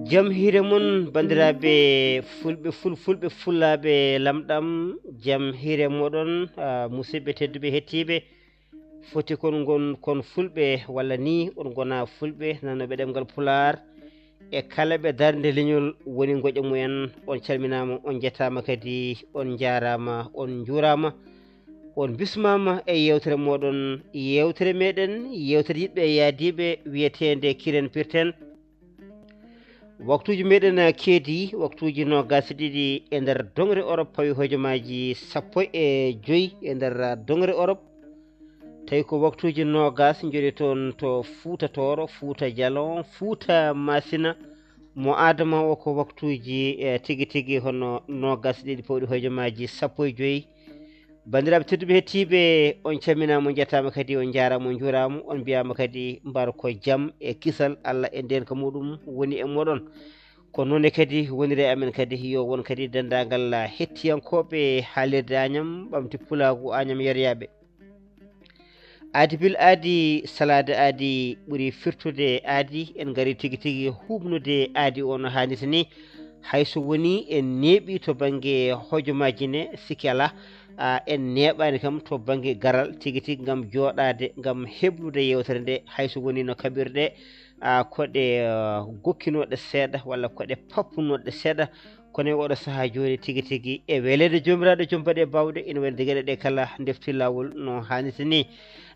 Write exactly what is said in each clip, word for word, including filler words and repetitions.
Jam hiire mon, banndiraaɓe fulɓe, fulfulɓe, fulaaɓe lamɗam. Jam hiire moɗon, ah, musidɓe tedduɓe hettiiɓe. Foti kon ngon kon fulɓe, walla ni on ngona fulɓe nanooɓe ɗemngal Pulaar. E kala ɓe darnde leñol woni ngoƴa mumen, on calminaama, on njettaama kadi, on njaaraama, on njuuraama. On bismaama e yeewtere mooɗon, yeewtere meɗen, yeewtere yiɗɓe e yaadiiɓe, wiyeteende Kiren Pirten. Waktuuji meɗen keedi waktuuji noogaas e ɗiɗi e nder doŋre Orop, pawi hojomaaji sappo e joy e nder doŋre Orop. Tawi ko waktuuji noogaas njoni toon to Fuuta Tooro, Fuuta Jalon, Fuuta Masina. Mo Adama o ko waktuuji, eh, tigi tigi hono noogaas e ɗiɗi pawɗi hojomaaji sappo e joy. Banndiraaɓe tedduɓe hettiiɓe, on calminaama, on njettaama kadi, on njaaraama, on njuuraama, on mbiyaama kadi mbar ko jam e kisal Allah e ndeenka muɗum woni e moɗon. Ko noon ne kadi woniri e amen kadi, yo won kadi denndaangal hettiyankooɓe haalirde Añam, ɓamti pulaagu Añam yeryaaɓe. Aadi bil aadi, salaade aadi ɓuri firtude aadi. En ngari tigi tigi huuɓnude aadi o no haanirta ni. Hay so woni en neeɓi to bannge hojomaaji ne, sikki alaa, ah, en neeɓaani kam to bannge garal tigi tigi ngam jooɗaade, ngam heblude yeewtere nde, hay so woni no kaɓirɗe, ah, ko ɗe, ah, gokkinooɗe seeɗa walla ko ɗe pappunooɗe seeɗa. Kono e oɗo sahaa jooni tigi tigi, e weleede Joomiraaɗo joom baɗe baawɗe, ina wayno geɗe ɗe kala ndefti laawol no haanirta ni.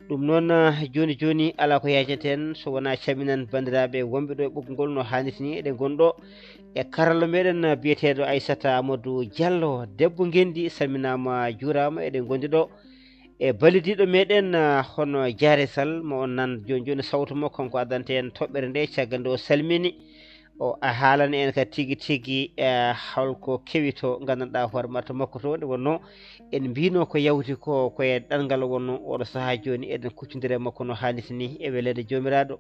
Ɗum noon, ah, jooni jooni alaa ko yaajanten so wonaa calminan banndiraaɓe wonɓe ɗo e ɓoggol ngol no haanirta ni. Eɗen ngonɗo e karalla meɗen, ah, biyeteeɗo Aissata Amadou Diallo, debbo ngenndi, salminaama, juuraama. Eɗen ngondi ɗo e ballidiiɗo meɗen, ah, hono Jaare Sall, mo on nan jooni jooni sawto mo, kanko addanta en toɓɓere nde, caggal nde o salmini. O a haalana en ka tigi tigi, eh, holko kewi to nganndanɗaa hoore ma to makko to. Nde wonnoo en mbiino ko yawti ko, ko e ɗanngal wonnoo oɗo sahaa jooni eɗen kuccondira e makko no haanirta ni e weleede Joomiraaɗo.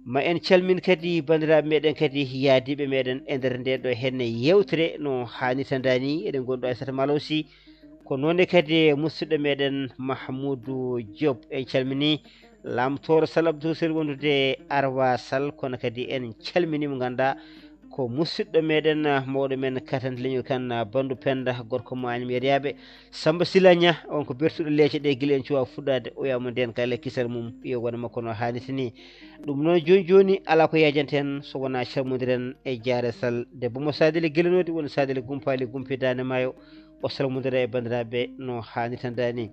Ma en calmin kadi banndiraaɓe meɗen kadi yaadiiɓe meɗen e nder nde ɗo henne yeewtere no haanirta nda ni. Eɗen ngondi ɗo e Aissata Malo Sy. Ko noon ne kadi e musidɗo meɗen Mahmoudou Diop, en calmini Lamtooro Sall Abdou Sel wondude Arwa Sall, kono kadi en calmini mo ngannduɗaa ko musidɗo meɗen, ah, mawɗo men katante leñol kan, ah, Bandu Penda, gorko mo Añam yeryaaɓe. Samba Sila Ña, on ko bertuɗo leece ɗe gila en cuwa fuɗɗaade, o wiyaama ndeen kala kisal mum, yo won makko no haanirta ni. Ɗum noon jooni jooni alaa ko yaajanten so wonaa calmondiren e Jaare Sall, debbo mo Saadili Gelenoodi, woni Saadili Gumpaali, Gumpi Daande Maayo. O salmondira e banndiraaɓe no haanirta nda ni.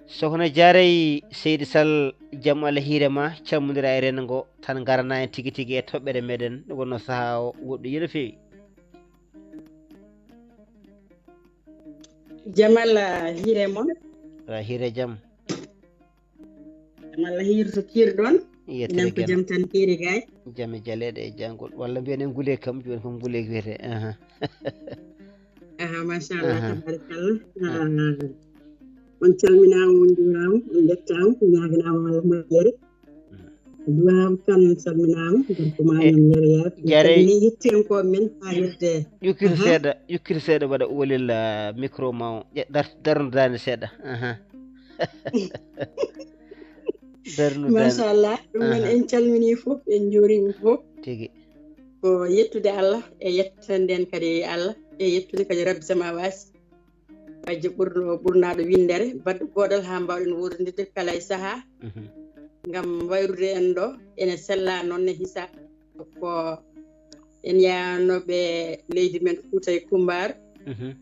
Sokhna Jaaray, Seydi Sall, jam Allah hiire ma, calmondira e renndo ngo, tan ngarana en tigi tigi e toɓɓere meɗen, nde wonnoo sahaa o woɗɗoyi no feewi. Jam Allah hiire mon. Ra hiire jam. Jam Allah hiire to kiirɗon. Yettere enen ko jam tan keeri gaay. Jam e jaleeɗe e janngol. Walla mbiyen en ngule kam, jooni kam ngule wiyete. Aha. Aha, machallah, aha, tabarakallah. Ah. Ah, on calminaama, on njuuraama, on njettaama, on ñaaganaama Allah moƴƴere. Mm. Duwaaw kan salminaama, gorko ma, eh, Añam yeryaaɓe. Jare. En calmini hettiyankooɓe men haa yetde. Ƴukkir, aha, seeɗa, ƴukkir seeɗa, waɗa oolel, ah, micro ma o. Ƴe-, dar-, darnudaani seeɗa. Aha. Darnudaani. Machallah, ɗum noon, aha, en calminii fof, en njuuriima fof. Tigi. Ko yettude Allah e yettande en kadi Allah e yettude kadi Rabbi Samawaati. Bajjo ɓurno-, ɓurnaaɗo winndere, baɗɗo goodal haa mbaawɗen wuurndirde kala e sahaa. Mhm. Ngam wayrude en ɗo, ene sella noon ne hisa ko en yahanooɓe leydi men Fuuta e Kummbaar. Mhm.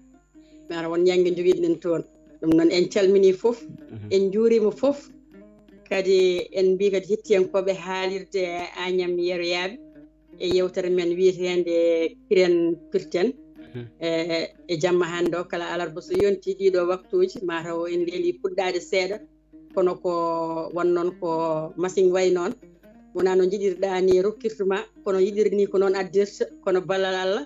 Mara won ñannge njogiɗen toon. Ɗum noon en calminii fof, mhm, en njuuriima fof. Kadi en mbii kadi hettiyankooɓe haalirde Añam yeryaaɓe e yeewtere men wiyeteende Kiren Pirten. Mhm. E, e jamma hannde o, kala alarba so yontii ɗiɗo waktuuji, mataw en leeli puɗɗaade seeɗa, kono ko won noon ko masiŋ wayi noon. Wonaa no njiɗirɗaa ni rokkirtu ma, kono yiɗiri ni ko noon addirta, kono ballal Allah,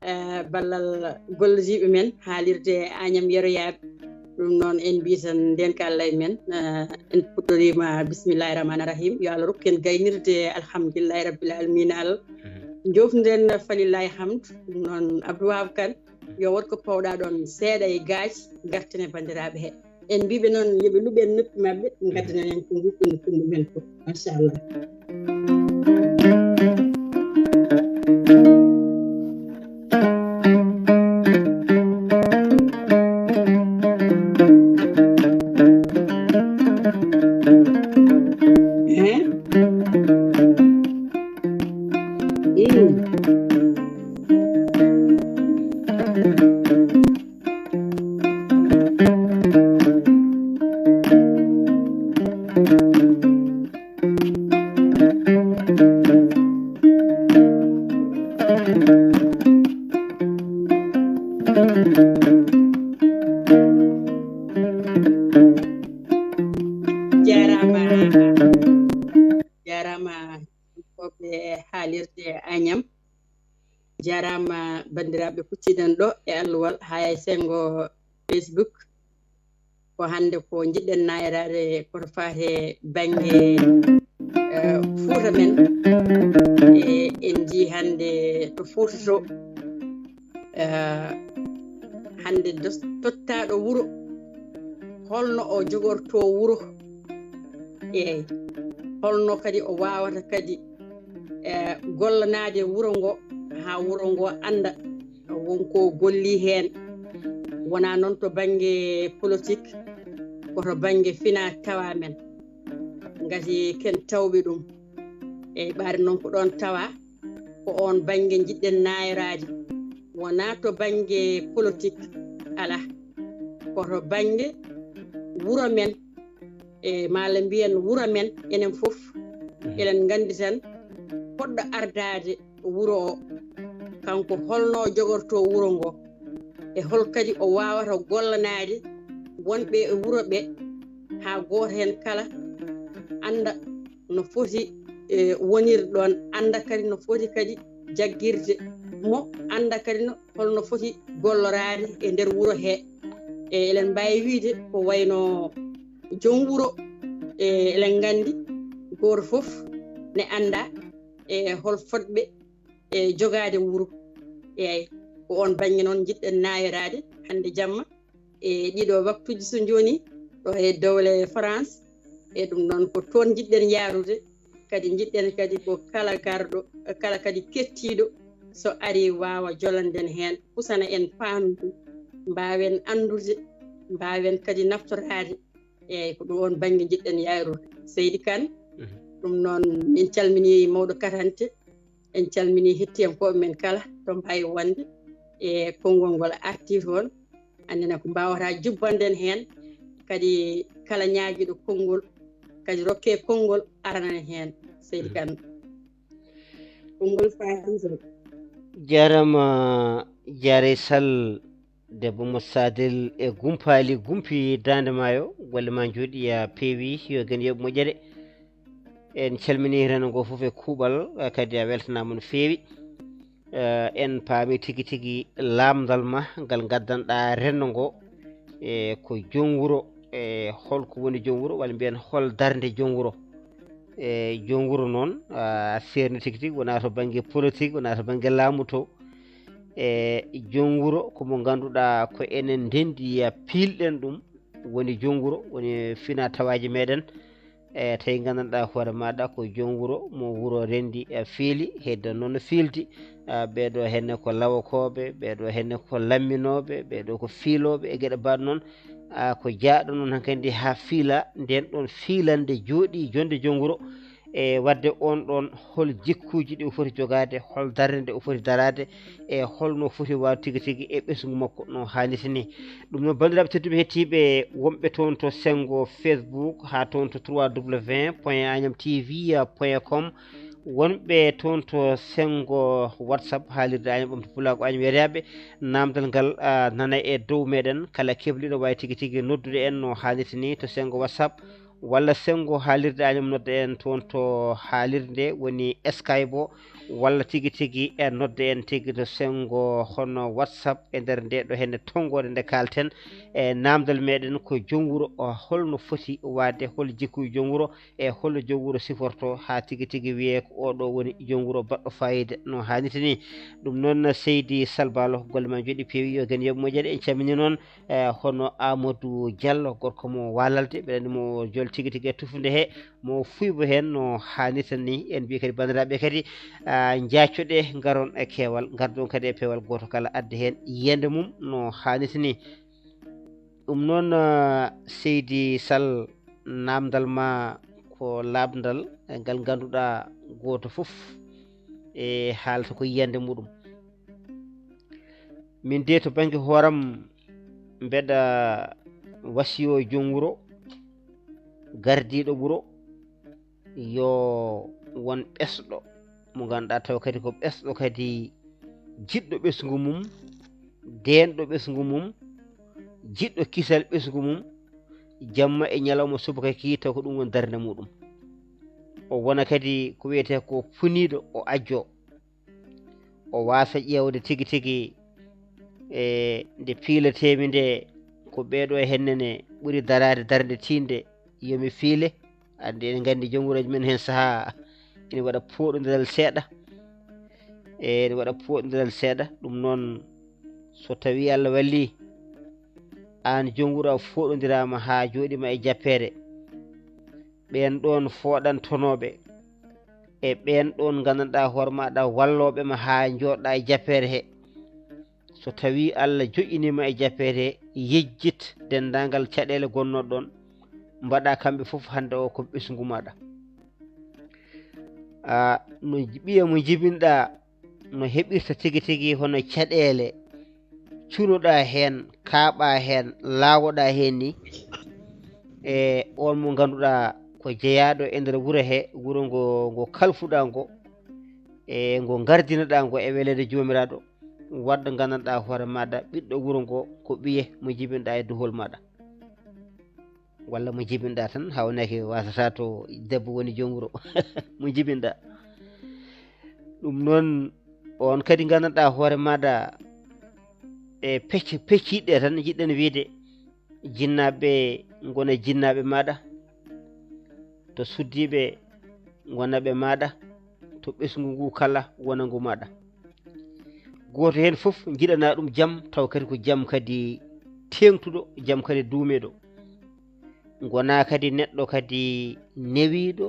eh, ballal gollidiiɓe men haalirde Añam yeryaaɓe. Ɗum noon en mbii tan ndeenka Allah e men, eh, en puɗɗoriima bismillahi rahmani rahim. Yo Allah rokku en gaynirde alhamdulillahi rabbil alamina Allah. Mhm. Joofnuɗen falillahi hamdu. Ɗum noon Abdou Wahab Kane, yo wood ko pawɗa ɗoon seeɗa e gaaci, ngarten e banndiraaɓe he. En mbiiɓe noon yo ɓe luɓen noppi maɓɓe, ngaddana en ko nguɗɗen ko ɗum en fof. Machallah. Ii. Jarama, jarama. Koɓe haalirde Agnam. Jarama bandiraɓe kucciɗen ɗo e alluwal haya sengo Facebook. Ko hande ko jiɗɗen nayraade koto faate bannge, eh, Fuuta men. E, en jii hande to Fuuta to, eh, hande dos-, tottaaɗo wuro, holno o jogorto wuro? Eey, holno kadi o waawata kadi, eh, gollanaade wuro ngo, haa wuro ngo annda won ko golli heen? Wonaa noon to bannge politique, ko to bannge fina tawa men. Ngati ken tawɓe ɗum. Eey, ɓaade noon ko ɗoon tawa, ko oon bannge jiɗɗen nayraade. Wonaa to bannge politique, alaa. Ko to bannge wuro men, e maa le mbiyen wuro men, enen fof, mhm, eɗen nganndi tan, poɗɗo ardaade wuro o, kanko holno o jogorto wuro ngo, e hol kadi o waawata gollanaade wonɓe e wuro ɓe, haa gooto heen kala annda no foti, e, wonir ɗoon, annda kadi no foti kadi jaggirde mo, annda kadi no, holno foti golloraade e nder wuro he. E, eɗen mbaawi wiyde ko wayno joom wuro, e, eɗen nganndi gooto fof ne annda, e, hol fotɓe, e, jogaade wuro. Eey, ko oon bannge noon njiɗɗen nayraade hannde jamma. E ɗiɗo waktuuji so njooni ɗo e dowle France, e ɗum noon ko toon njiɗɗen yaarude. Kadi njiɗɗen kadi ko kala garɗo, kala kadi kettiiɗo so ari waawa jolanden heen, usana en faandu, mbaawen anndude, mbaawen kadi naftoraade. Eey, ko ɗum oon bannge njiɗɗen yaarude. Seydi Kan, mhm, ɗum noon min calminii mawɗo Katante, en calminii hettiyankooɓe men kala to mbaawi wonde e konngol ngol arti toon. Anndina ko mbaawata jubbanden heen, kadi kala ñaagiiɗo konngol, kadi rokke konngol aranen heen, Seydi Kan. Konngol faati toon. Jarama, Jaare Sall, debbo mo Sadel e Gumpaali, Gumpi Daande Maayo, golle ma njooɗi, ya peewi, yo gen yoɓ moƴƴere. En calmini reno ngo fof e kuuɓal, eh, kadi a weltanaama no feewi. Eh, en paami tigi tigi laamndal ma ngal ngaddanɗa renndo ngo, e ko joom wuro, e holko woni joom wuro, walla mbiyen hol darnde joom wuro. E joom wuro noon, a seerni tigi tigi, wonaa to bannge politique, wonaa to bannge laamu to. E joom wuro ko mo ngannduɗaa ko enen ndenndi, ya piilɗen ɗum, woni joom wuro, woni fina tawaaji meɗen. E tawi nganndanɗaa hoore maaɗa ko joom wuro, mo wuro renndi e fiili, hedda noon no fiilti. A, ɓeeɗo henne ko lawokooɓe, ɓeeɗo henne ko lamminooɓe, ɓeeɗo ko fiilooɓe e geɗe mbaɗ noon. A, ko jaaɗo noon hankadi haa fiila, nden ɗon fiilande jooɗi jonde joom wuro. E waɗde on ɗon, hol jikkuuji ɗi o foti jogaade, hol darnde nde o foti daraade, e holno foti waawde tigi tigi e ɓesngu makko no haanirta ni. Ɗum noon, banndiraaɓe tedduɓe hettiiɓe wonɓe toon to senngo Facebook, haa toon to trois W point agnam T V point com, wonɓe toon to senngo WhatsApp, haalirde Agnam Ɓamtu Pulaagu Agnam Yeeriyaaɓe, naamndal ngal, a, nana e dow meɗen. Kala kebliiɗo waawi tigi tigi noddude en no haanirta ni to senngo WhatsApp, walla senngo haalirde Agnam nodda en toon to haalirde nde woni Skype o, walla tigi tigi e nodda en tigi to senngo hono WhatsApp e nder nde ɗo henne tonngoode nde kaalten. E naamndal meɗen ko joom wuro o, holno foti waɗde, hol jikkuuji joom wuro, e hol joom wuro siforto haa tigi tigi wiyee ko oɗo woni joom wuro baɗɗo faayiida no haanirta ni. Ɗum noon, Seydi Sall Baalo, golle ma njooɗi peewi, yo gen yoɓ moƴƴere. En calmini noon, e, hono Amadou Diallo, gorko mo Walalde, mbeɗa anndi mo jol tigi tigi e tufnde he, mo Fuybo heen no haanirta ni. En mbiyi kadi banndiraaɓe kadi, a, njaacoɗe, ngaron e keewal, ngardon kadi e peewal, gooto kala adda heen yiyannde mum no haanirta ni. Ɗum noon, a, Seydi Sall, naamndal ma ko laaɓndal, e ngal ngannduɗaa gooto fof e haalta ko yiyande muɗum. Min de to bannge hooram mbeɗa wasiyo joom wuro, gardiiɗo wuro, yo won ɓesɗo mo ngannduɗaa taw kadi ko ɓesɗo kadi jiɗɗo ɓesngu mum, deenɗo ɓesngu mum, jiɗɗo kisal ɓesngu mum, jamma e ñalawma subaka ki taw ko ɗum woni darnde muɗum. O wona kadi ko wiyetee ko puniiɗo, o ajjo, o waasa ƴeewde tigi tigi e nde piilateemi nde, ko ɓeeɗo e hennene ɓuri daraade darnde tiinde, yomi fiile. Anndi eɗen nganndi jom wuroji men heen sahaa ina waɗa pooɗondiral seeɗa, e ina waɗa pooɗondiral seeɗa. Ɗum noon, so tawii Allah wallii, aan jom wuro a fooɗondiraama haa jooɗiima e jappeere, ɓeen ɗoon fooɗantonooɓe e ɓeen ɗoon nganndanɗaa hoore maaɗa wallooɓe ma haa njooɗɗaa e jappeere he, so tawii Allah joƴƴiniima e jappeere he, yejjit denndaangal caɗeele gonnooɗe ɗoon, mbaɗa kamɓe fof hannde o ko ɓesngu maaɗa. A, no ɓiya mo njibinɗaa no heɓirta tigi tigi hono caɗeele cunoɗaa heen, kaaɓaa heen, laawoɗaa heen ni, e oon mo ngannduɗaa ko jeyaaɗo e nder wuro he, wuro ngo, ngo kalfuɗaa ngo, e ngo ngardinoɗaa ngo e weleede Joomiraaɗo, waɗ nganndanɗaa hoore maaɗa ɓiɗɗo wuro ngo ko ɓiye mo njibinɗaa e duhol maaɗa. Walla mo njibinɗaa tan, hawnaaki waasata to debbo woni joom wuro, mo njibinɗaa. Ɗum noon, oon kadi nganndanɗaa hoore maaɗa e pecce, pecciiɗe tan, njiɗɗen wiyde, jinnaaɓe ngona jinnaaɓe maaɗa, to suddiiɓe ngona ɓe maaɗa, to ɓesngu ngu kala wona ngu maaɗa. Gooto heen fof njiɗanaa ɗum jam, taw kadi ko jam kadi teeŋtuɗo, jam kadi duumeeɗo. Ngonaa kadi neɗɗo kadi newiiɗo,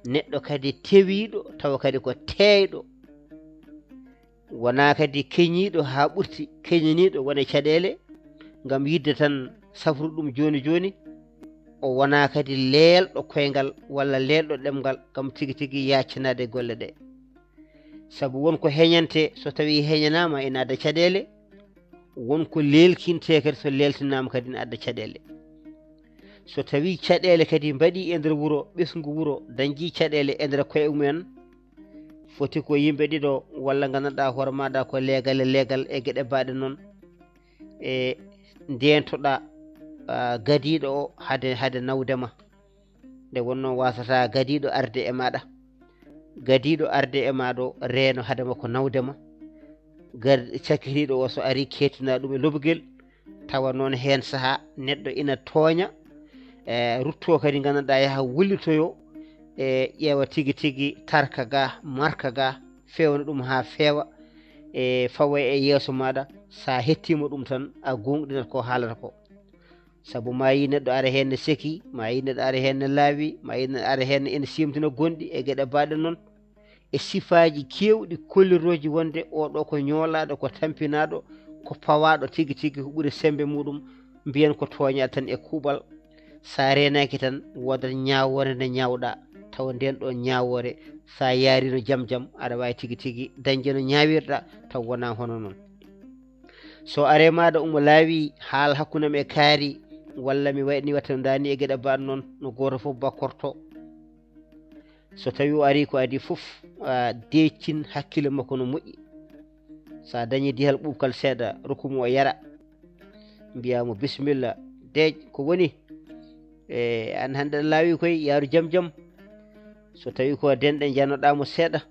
neɗɗo kadi tewiiɗo, tawa kadi ko teeyɗo. Wonaa kadi keñiiɗo haa ɓurti, keñaniiɗo wona caɗeele, ngam yiɗde tan safrude ɗum jooni jooni. O wonaa kadi leelɗo koyngal walla leelɗo ɗemngal, ngam tigi tigi yaaccanaade golle ɗe. Sabu won ko heñantee, so tawii heñanaama ina adda caɗeele, won ko leelkintee kadi, so leeltinaama kadi ina adda caɗeele. So tawii caɗeele kadi mbaɗii e nder wuro, ɓesngu wuro dañjii caɗeele e nder koye mumen, foti ko yimɓe ɗiɗo walla nganndanɗaa hoore maaɗa ko leegal e leegal e geɗe baaɗe noon, e ndeentoɗaa, a, gadiiɗo o hade, hade nawde ma. Nde wonnoo waasata gadiiɗo arde e maaɗa, gadiiɗo arde e maa ɗo reeno hade makko nawde ma. Gar-, cakkitiiɗo o so arii keetinaa ɗum e lobgel, tawa noon heen sahaa neɗɗo ina tooña, e ruttoo kadi nganndanɗaa yaha wullitoyoo, e ƴeewa tigi tigi tarka ga, marka ga, feewna ɗum haa feewa, e fawa e yeeso maaɗa. So a hettiima ɗum tan, a goongɗinat ko haalata ko. Sabu ma yi neɗɗo ara heen ne seki, ma yi neɗɗo ara heen ne laawi, ma yi neɗɗo ara heen ne ene siimtina gonɗi e geɗe baaɗe noon. E sifaaji keewɗi kollirooji wonde oɗo ko ñoolaaɗo, ko tampinaaɗo, ko pawaaɗo tigi tigi, ko ɓuri semmbe muɗum, mbiyen ko tooñaa tan e kuuɓal. So a reenaaki tan, woodat ñaawoore nde ñaawɗaa, tawa ndeen ɗoon ñaawoore, so a yaariino jam jam, aɗa waawi tigi tigi dañde no ñaawirɗaa, taw wonaa hono noon. So aree maaɗa omo laawi haala hakkunde am e kaari, walla mi waɗni watta no ndaani e geɗe baaɗe noon, no gooto fof bakkorto. So tawii o arii ko adii fof, a, deeƴtin hakkille makko no moƴƴi. So a dañii dihal ɓuuɓkal seeɗa, rokku mo o yara. Mbiyaa mo, "Bisimilla, deeƴ, ko woni? E, aan hannde aɗa laawi koy, yaaru jam jam." So tawii ko denɗe njanoɗaa mo seeɗa,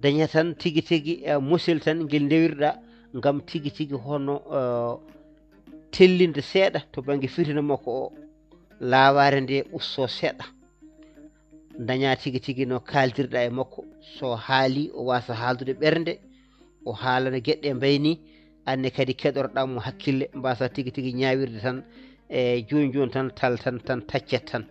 daña tan tigi tigi, e, musil tan ngel ndewirɗaa, ngam tigi tigi hono, e, tellinde seeɗa to bannge fitina makko o, laawaare nde usto seeɗa. Daña tigi tigi no kaaldirɗaa e makko, so haalii o waasa haaldude ɓernde, o haalana geɗe mbayni, aan ne kadi keɗorɗaa mo hakkille, mbaasa tigi tigi ñaawirde tan, e jooni jooni tan, tal tan, tan taccet tan.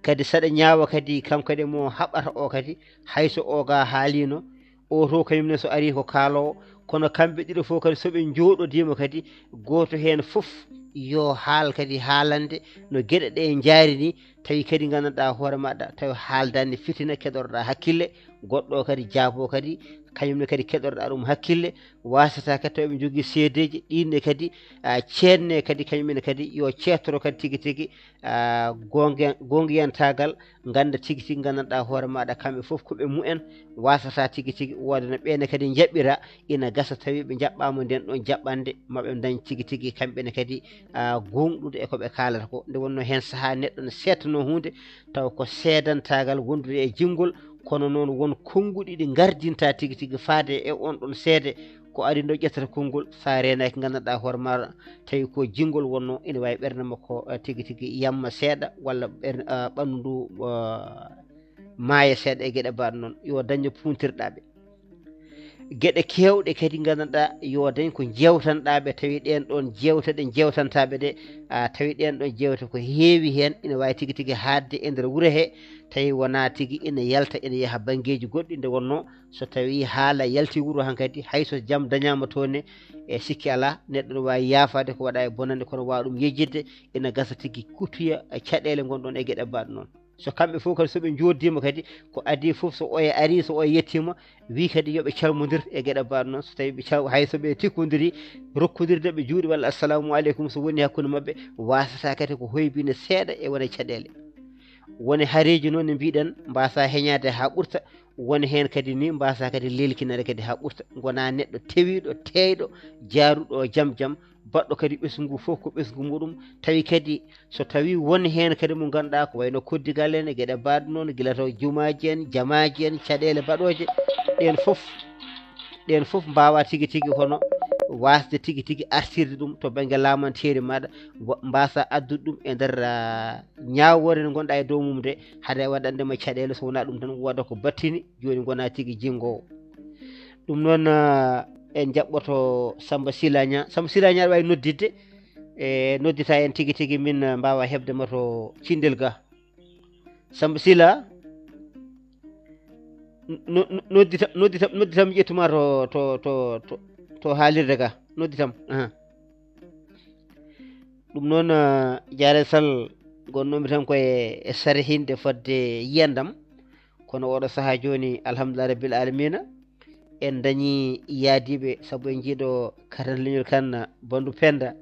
Kadi saɗa ñaawa kadi, kam kadi mo haɓata o kadi, hay so o ga haaliino, o to kañum ne so arii ko kaaloowo, kono kamɓe ɗiɗo fof kadi so ɓe njooɗodiima kadi, gooto heen fof yo haal kadi haalande no geɗe ɗe njaari ni, tawi kadi nganndanɗaa hoore maaɗa, tawi haaldaani fitina, keɗorɗaa hakkille, goɗɗo kadi jaabo kadi, kañum ne kadi keɗorɗaa ɗum hakkille, waasata kadi tawi ɓe njogii seedeeji, ɗiin ne kadi, a, ceedne kadi, kañum ne kadi yo ceetoro kadi tigi tigi, a, goonge-, goongiyantaagal, ngannda tigi tigi, nganndanɗaa hoore maaɗa, kamɓe fof ko ɓe mumen, waasata tigi tigi, woodana ɓeene kadi njaɓɓira, ina gasa tawi ɓe njaɓɓaama nden ɗon jaɓɓande, ma ɓe ndañ tigi tigi, kamɓe ne kadi, a, gooŋɗude e ko ɓe kaalata ko. Nde wonnoo heen sahaa neɗɗo ne seettanoo huunde, taw ko seedantaagal wondude e jinngol, kono noon won konnguɗi ɗi ngardinta tigi tigi faade e on ɗon seede, ko ari ɗo ƴettata konngol, so a reenaaki nganndanɗaa hoore maa, tawi ko jinngol wonnoo, ina waawi ɓernde makko, eh, tigi tigi yamma seeɗa, walla ɓer-, eh, ɓanndu ndu, eh, maaya seeɗa e geɗe mbaɗ noon, yo dañde puntirɗaaɓe. Geɗe keewɗe kadi nganndanɗaa yo dañ ko njeewtanɗaaɓe, tawi ɗeen ɗoon jeewte ɗe njeewtantaaɓe ɗe, a, tawi ɗeen ɗoon jeewte ko heewi heen, ina waawi tigi tigi haaɗde e nder wuro he, tawi wonaa tigi ina yalta, ina yaha banngeeji goɗɗi, nde wonnoo so tawi haala yalti wuro hankadi, hay so jam dañaama toon ne, e sikki alaa, neɗɗo no waawi yaafaade ko waɗa e bonannde, kono waawa ɗum yejjitde, ina gasa tigi kutoya caɗeele ngon ɗoon e geɗe mbaɗ noon. So kamɓe fof kadi, so ɓe njooɗdiima kadi, ko adii fof, so oya arii, so oya yettiima, wii kadi yo ɓe calmondir e geɗe mbaɗ noon. So tawi ɓe cal-, hay so ɓe tikkondirii, rokkondirde ɓe juuɗe walla assalamu aleykum so woni hakkunde maɓɓe, waasata kadi ko hoybinde seeɗa e wona caɗeele. Woni hareeji noon ne mbiɗen, mbaasa heñaade haa ɓurta, woni heen kadi ni mbaasa kadi lelkinade kadi haa ɓurta. Ngonaa neɗɗo tewiiɗo, teeyɗo, jaaruɗo jam jam, baɗɗo kadi ɓesngu fof ko ɓesngu muɗum, tawi kadi so tawi won heen kadi mo ngannduɗaa ko wayno koddigal en e geɗe mbaɗ noon, gila to jumaaji en, jamaaji en, caɗeele baɗooje, ɗeen fof, ɗeen fof mbaawa tigi tigi hono waasde tigi tigi artirde ɗum to bannge laamanteeri maɗa, wa-, mbaasa addude ɗum e nder, ah, ñaawoore nde ngonɗaa e dow mum nde, hade waɗande ma caɗeele, so wonaa ɗum tan wooda ko battini, jooni ngonaa tigi jinngoowo. Ɗum noon, ah, en njaɓɓoto Samba Sila Ña. Samba Sila Ña aɗa waawi nodditde, e noddita en tigi tigi, min, ah, mbaawa heɓde mo to cinndel ga. Samba Sila, no-, no-, noddita, noddita, nodditam, ƴettuma to, to, to, to, to haalirde ga. Nodditam. Aha. Ɗum noon, ah, Jaare Sall, gonnoomi tan ko e, e sarhinde fodde yiyandam. Kono oɗo sahaa jooni, alhamdulillah rabbil alamina, en dañi yaadiiɓe, sabu en njiiɗo Katan Leñol Kan, Bandu Penda,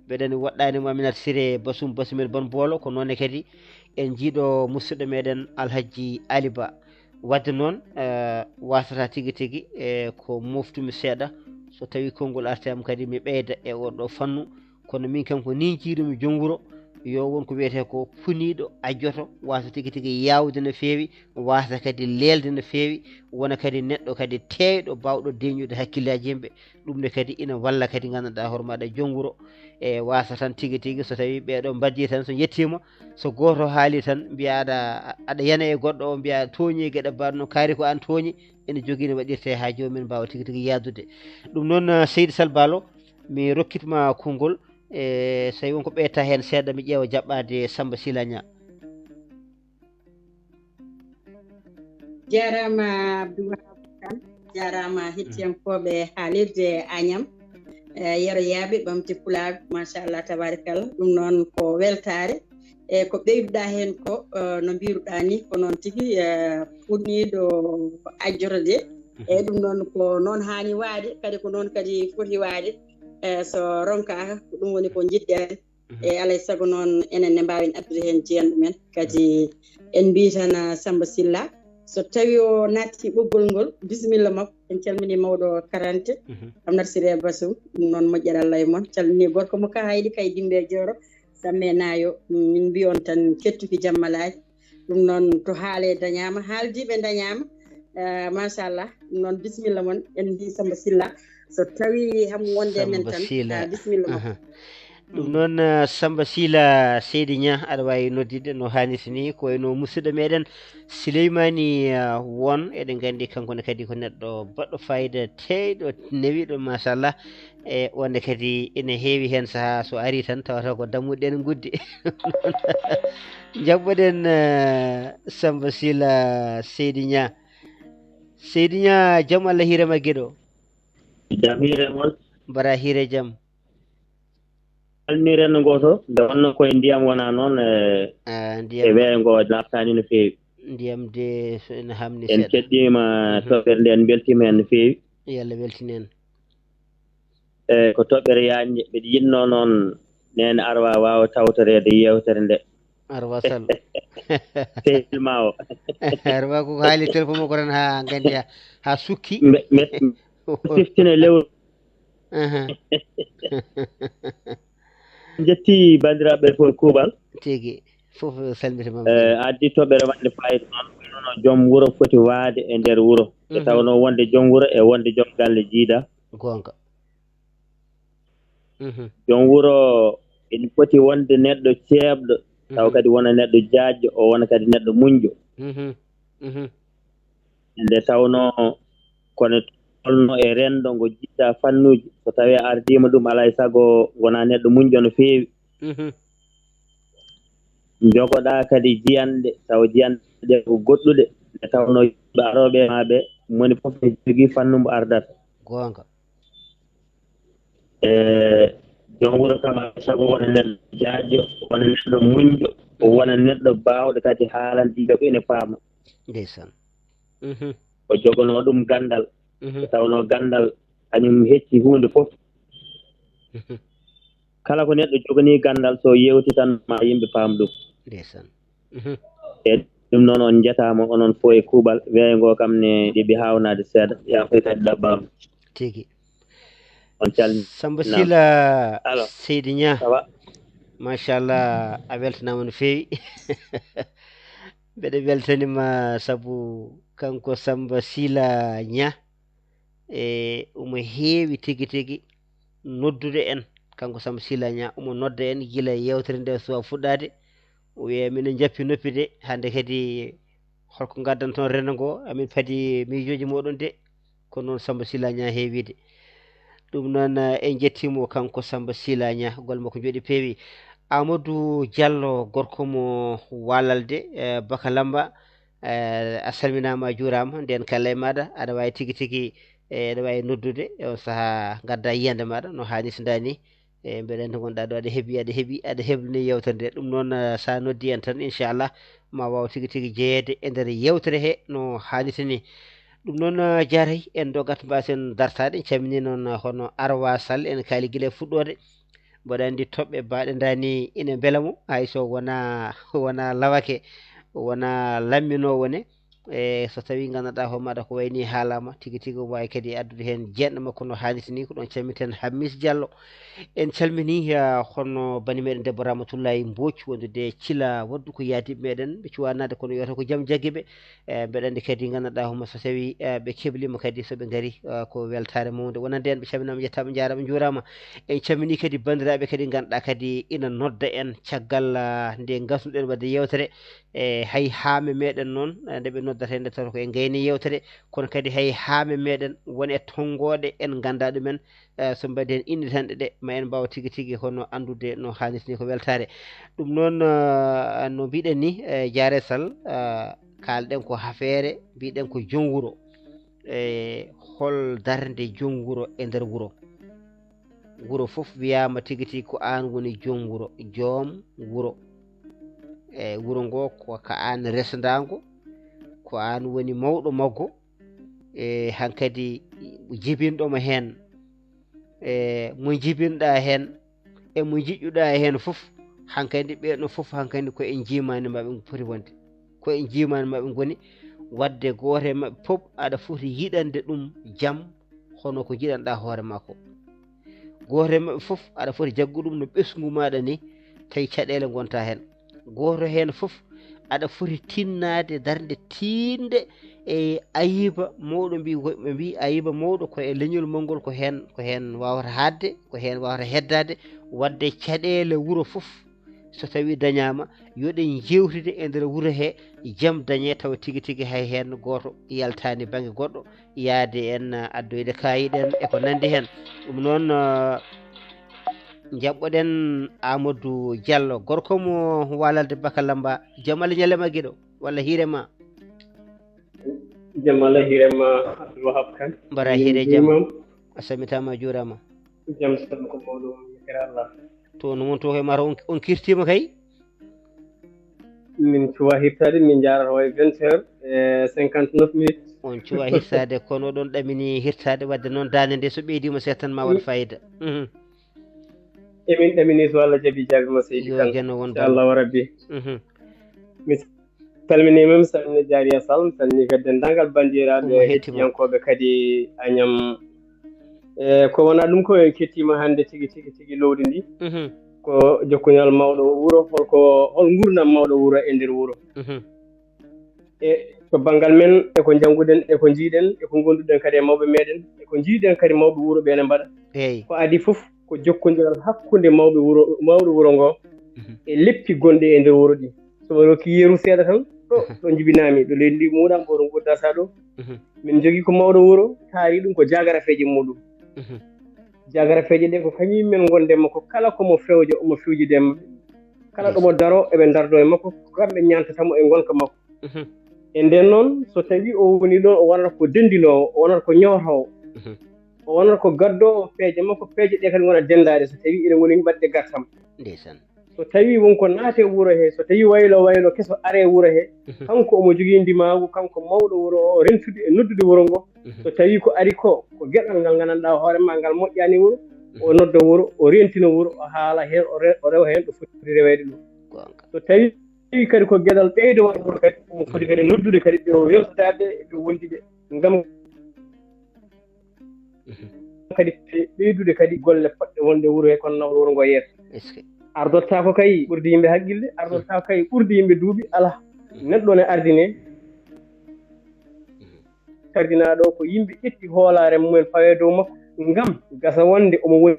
mbeɗen woɗɗaani mo Aminata Siré Basum, Basum en Bon Boolo, ko noon ne kadi en njiiɗo musidɗo meɗen Alhaji Ali Ba. Wadde noon, eh, wasata tigi tigi, eh, ko moftumi seeɗa, so tawi konngol arti am kadi mi ɓeyda e oɗo fannu. Kono min kam ko ni jiiɗumi joom wuro, yo won ko wiyetee ko puniiɗo ajjoto, wasa tigi tigi yaawde no feewi, wasa kadi leelde no feewi, wona kadi neɗɗo kadi teeyɗo, baawɗo deñude hakkillaaji yimɓe. Ɗum ne kadi ina walla kadi nganndanɗaa hoore maaɗa joom wuro, e wasa tan tigi tigi, so tawi ɓeeɗo mbaddii tan, so yettiima, so gooto haali tan mbiya aɗa, aɗa yana e goɗɗo o, mbiya tooñi e geɗe mbaɗ no, kaari ko aan tooñi, ene jogii no waɗirtee haa joomum en mbaawa tigi tigi yaadude. Ɗum noon, eh, Seydi Sall Baalo, mi rokkitma konngol, e so tawi won ko ɓeyta heen seeɗa, mi ƴeewa jaɓɓaade Samba Sila Ña. Jaaraama Abdou Wahab Kane, jaaraama hettiyankooɓe haalirde Añam. Eh, Yero Yaaɓe, Ɓamti Pulaagu, machallah, tabaarikalla. Ɗum noon ko weltaare. E ko ɓeyduɗaa heen ko, eh, no mbiruɗaa ni, ko noon tigi, eh, puniiɗo ajjoto de. Mhm. Eeyi, ɗum noon ko noon haani waade, kadi ko noon kadi foti waade. Eh, so ronkaaka, ko ɗum woni ko njiɗɗen. Mhm. E alay sago noon, enen ne mbaawen addude heen jeyan ɗumen. Kadi en mbiy tan, ah, Samba Silla, so tawi o naatti ɓoggol ngol, bisimilla makko. En calmini mawɗo karante, mhm, Aminata Siré Basum. Ɗum noon moƴƴere Allah e mon. Calmini gorko mo Kahayɗi kay Dimbe Jooro, Samme Naayo. Min mbiy on tan kettuki jammalaaji. Ɗum noon, to haale dañaama, haaldiiɓe dañaama. Eh, machallah. Ɗum noon, bisimilla mon, en mbiy Samba Silla. So tawi ham wonde men Samba tan, Sila. Ah, bisimilla mon. Aha. Ɗum noon, eh, Samba Sila Seydi Ña, aɗa waawi noddude no haanirta ni, ko wayno musidɗo meɗen Sileymaani, eh, Won. Eɗen nganndi kanko ne kadi ko neɗɗo baɗɗo fayida, teeyɗo, newiiɗo, machallah. E wonde kadi ina heewi heen sahaa so ari tan tawata ko dammuɗe ɗe nguddi. Njaɓɓoɗen, eh, Samba Sila Seydi Ña. Seydi Ña, jam Allah hiire ma geɗo. Jam hiire mon. Mbara hiire jam. Almiren ngo to, nde wonno koye ndiyam wona noon, e, Ah, e ndiyam, weeyo ngo naataani no feewi. Ndiyam de so ene hamni en seeɗa. Keɗɗiima Mhm. Toɓɓere nde, en mbeltiima heen no feewi. Yo Allah weltin en. E, ko toɓɓere yaajnde, mbeɗa yiɗnoo noon Neene Arwa waawa tawtoreede yeewtere nde. Arwa Sall. Sehil ma o. Arwa ko haali téléphone makko tan haa nganndi haa, haa sukki. Mbe-, mbe-, siftina lewru. Aha. Njetti banndiraaɓe fof kuuɓal. Tigi. Fof salmitimama. Eh, addi toɓɓere waɗnde fayida noon, wonno joom wuro foti waade e nder wuro. E Mhm. tawnoo wonde joom wuro e wonde joom galle jiida. Goonga. Mhm. Joom wuro ene foti wonde neɗɗo ceeɓɗo, taw Mhm. kadi wona neɗɗo jaajɗo, o wona kadi neɗɗo muñɗo. Mhm. Mhm. Nde tawnoo kono tolno e renndo ngo jiida fannuuji, so tawii a ardiima ɗum, alaa e sago wona neɗɗo muñɗo no feewi. Mhm. Njogoɗaa kadi jiyanɗe, taw jiyanɗe ɗe ko goɗɗuɗe, nde tawnoo yimɓe arooɓe e maa ɓe, moni fof ne jogii fannu mbo ardata. Goonga. E joom wuro kam, alaa e sago wona neɗɗo jaajɗo, wona neɗɗo muñɗo, o wona neɗɗo baawɗo kadi haalande yimɓe ko ene faama. Ndeysaan. Mhm. O jogonoo ɗum ganndal, Mhm. nde tawnoo ganndal kañum hecci huunde fof. Mhm. Kala ko neɗɗo joganii ganndal, so yeewti tan ma yimɓe paam ɗum. Ndeysaan. Mhm. E ɗum noon, on njetaama onon fof e kuuɓal. Weeyo ngo kam ne ɗiɓi haawnaade seeɗa. Yaa fof kadi ɗabbaama. Tigi. On calminaama. Samba Sylla. Alo. Seydi Niang. Ça va? Machallah, a weltanaama no feewi. Mbeɗa weltanima sabu kanko Samba Sylla Niang. E omo heewi tigi tigi noddude en, kanko Samba Sylla Niang, omo nodda en gila yeewtere nde suwa fuɗɗaade. O wiya, "Mino jappi noppi de, hannde kadi holko ngaddanton renndo ngo? Amin padi miijooji mooɗon de." Ko noon Samba Sylla Niang heewiide. Ɗum noon, eh, en njettiimo kanko Samba Sylla Niang, golle makko njooɗi peewi. Amadou Diallo, gorko mo Walalde, eh, Bakalamba, eh, a salminaama, a juuraama. Nden kala e maaɗa, aɗa waawi tigi tigi, eh, aɗa waawi noddude e on sahaa, ngadda yiyannde maaɗa no haanirta ni. E mbeɗa anndi ngonɗaa ɗo, aɗa heɓi, aɗa heɓi, aɗa heblini yeewtere nde. Ɗum noon, eh, so a noddi en tan, inchallah, ma waaw tigi tigi jeyeede e nder yeewtere he no haanirta ni. Ɗum noon, eh, jaaray, en ndogat mbaasen dartaade. En calminii noon, eh, hono Arwa Sall, en kaali gila e fuɗɗoode. Mboɗo anndi toɓɓe baaɗe ndaani ina mbela mo, hay so wona, wona lawake, wona lamminoowo ne. E so tawii nganndanɗaa hoore maaɗa ko wayi ni haalaama, tigi tigi omo waawi kadi addude heen jeeɗno makko no haanirta ni. Ko ɗoon calminten Hammis Diallo. En calminii, eh, hono bani meɗen debbo Ramatullahi Mbooc wondude Cila Waddu, ko yaadiiɓe meɗen, ɓe cuwaa naatde kono yo taw ko jam jaggi ɓe. E mbeɗa anndi kadi nganndanɗaa homo so tawii, eh, ɓe kebliima kadi so ɓe ngarii, eh, ko weltaare mawnde wonande en. Ɓe calminaama, njettaama, njaaraama, njuuraama. En calminii kadi banndiraaɓe kadi ngannduɗaa kadi ina nodda en caggal, eh, nde ngasnuɗen waɗde yeewtere. E hay haame meɗen noon, eh, nde ɓe noddata en nde taw ko en ngayni yeewtere, kono kadi hay haame meɗen won e tonngooɗe en nganndaa ɗumen, eh, so mbaɗi heen innitanɗe ɗe, ma en mbaaw tigi tigi hono anndude no haanirta ni, ko weltaare. Ɗum noon, eh, no mbiɗen ni, eh, Jaare Sall, eh, kaalɗen ko hafeere, mbiɗen ko joom wuro. E hol darnde joom wuro e nder wuro? Wuro fof wiyaama tigi tigi ko aan woni joom wuro, joom wuro. E wuro ngo ko ka aan resndaango, ko aan woni mawɗo maggo. E hankadi jibinɗo mo heen, e mo njibinɗaa heen, e mo njiɗɗuɗaa heen fof, hankadi ɓeeɗo fof hankadi ko e njiimaandi maɓɓe poti wonde, ko e njiimaandi maɓɓe ngoni. Waɗde gooto e maɓɓe fof aɗa foti yiɗande ɗum jam, hono ko njiɗanɗaa hoore maa ko. Gooto e maɓɓe fof aɗa foti jaggude ɗum no ɓesngu maaɗa ni, tawi caɗeele ngontaa heen. Gooto heen fof aɗa foti tinnaade darnde tiiɗnde e ayiba mawɗo. Mbi, ɓe mbi ayiba mawɗo ko e leñol mawngol, ko heen, ko heen waawata haaɗde, ko heen waawata heddaade. Waɗde caɗeele wuro fof, so tawii dañaama, yo ɗe njeewtide e nder wuro he, jam dañee, tawa tigi tigi hay heen gooto yaltaani bannge goɗɗo, yaade en, ah, addoyde kaayiɗen e ko nanndi heen. Ɗum noon, ah, njaɓɓoɗen Amadou Diallo, gorko mo Walalde Bakalamba. Jam Allah ñalle ma, giɗo, walla hiire ma? Jam Allah hiire ma, Abdoul Wahab Kane. Mbaɗaa hiire jam. Min njuuriima. A salmitaama, a juuraama. Jam tan ko mawɗo, yettere Allah. To no won to kay mata on, on kirtiima kay. Min cuwa hirtaade, min njaarata o e vingt heures e cinquante-neuf minutes. On cuwa hirtaade, kono oɗon ɗamini hirtaade, wadde noon daande nde so ɓeydiima seeɗa tan ma waɗ fayida. Mhm. Emin ɗamini so Allah jaɓi, jaabima seydi Yo Kan. Janno won Inchallahu Rabbi. Mhm. Mi salminiima, mi salmini Jaariya Sall, mi salmini kadi denndaangal banndiraaɓe Omo hetti mo. Hettiyankooɓe kadi Añam. E, ko wonaa ɗum ko en kettiima hannde tigi, tigi, tigi lowdi ndi. Mhm. Ko jokkuñal mawɗo wuro, holko, hol nguurndam mawɗo wuro e nder wuro. Mhm. E to banngal men, e ko njannguɗen, e ko njiiɗen, e ko ngonduɗen kadi e mawɓe meɗen, e ko njiiɗen kadi mawɓe wuro ɓe ne mbaɗa. Eey. Ko adii fof ko jokkondiral hakkunde mawɓe wuro, mawɗo wuro ngo Mhm. e leppi gonɗi e nder wuro ɗi. So mi rokki yeru seeɗa tan, ɗo, Mhm. ɗo njibinami, ɗo leydi ndi muɗam, ɗo ngudda sa ɗo. Mhm. Min jogii ko mawɗo wuro, taari ɗum ko jagarafeeje muɗum. Mhm. Jagarafeeje ɗe ko kañum men ngonde makko, kala ko mo fewjo, omo fewjude e maɓɓe. Kala ɗo mo daro, eɓe ndardo e makko, ko kamɓe ñaantata mo e ngonka makko. Mhm. E nden noon, so tawii o woni ɗoon, o wonata ko denndinoowo, o wonata ko ñootoowo. Mhm. O wonata ko gaddoowo peeje makko, peeje ɗe kadi ngona denndaade, so tawii eɗen ngoni mbaɗde gartam. Ndeysaan. So tawii won ko naate wuro he, so tawii waylo waylo keso are wuro he, Mhm. kanko omo jogii ndimaagu, kanko mawɗo wuro o, rentude e noddude wuro ngo. Mhm. So tawii ko ari ko, ko geɗal ngal nganndanɗaa hoore ma ngal moƴƴaani wuro, o Mhm. nodda wuro, o rentina wuro, o haala heen, o re-, o rewa heen ɗo foti rewede ɗum. Goonga. So tawii kadi ko geɗal ɓeydo won wuro kadi, omo foti kadi noddude kadi ɓe o weltodaade, ɓe wondude ngam Mhm. kadi ɓeydude kadi golle poɗɗe wonde wuro he kono nawɗo wuro ngo yeeso. Est-ce que? Ardottaako kay ɓurdi yimɓe haqqille, ardottaako kay ɓurdi yimɓe duuɓi, alaa. Mhm. Neɗɗo ne ardine. Mhm. Kardinaaɗo ko yimɓe ƴetti hoolaare mumen fawe dow makko ngam gasa wonde omo woni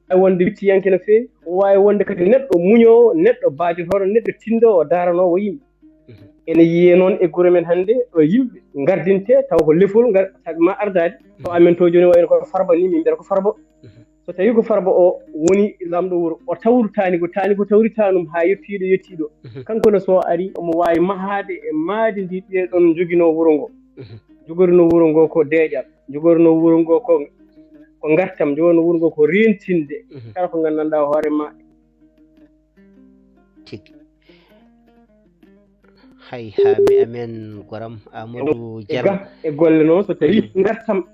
waawi wonde wicciyanke no feewi, o waawi wonde kadi neɗɗo muñoowo, neɗɗo baajotooɗo, neɗɗo tinndoowo, daaranoowo yimɓe. Mhm. Ene yiyee noon e gure men hannde, ɗo yimɓe ngardintee, taw ko lefol ngar-, sabi ma ardaade. To Mhm. amen to jooni wayno ko Farba ni, min mbiyata ko Farba. Mhm. So tawii ko Farba o woni laamɗo wuro, o tawru taani ko, taani ko tawritaa ɗum haa yettii ɗo yettii ɗo. Mhm. Kanko ne so o arii, omo waawi mahaade e maadi ndi ɓee ɗoon njoginoo wuro ngo. Mhm. Jogornoo wuro ngo ko deeƴal, jogornoo wuro ngo ko, ko ngartam, jogornoo wuro ngo ko rentinde. Mhm. Kala ko nganndanɗaa hoore ma. Tigi. Hay haa mi amen goram Amadou Diallo. Ga e golle noon so tawii ngartam.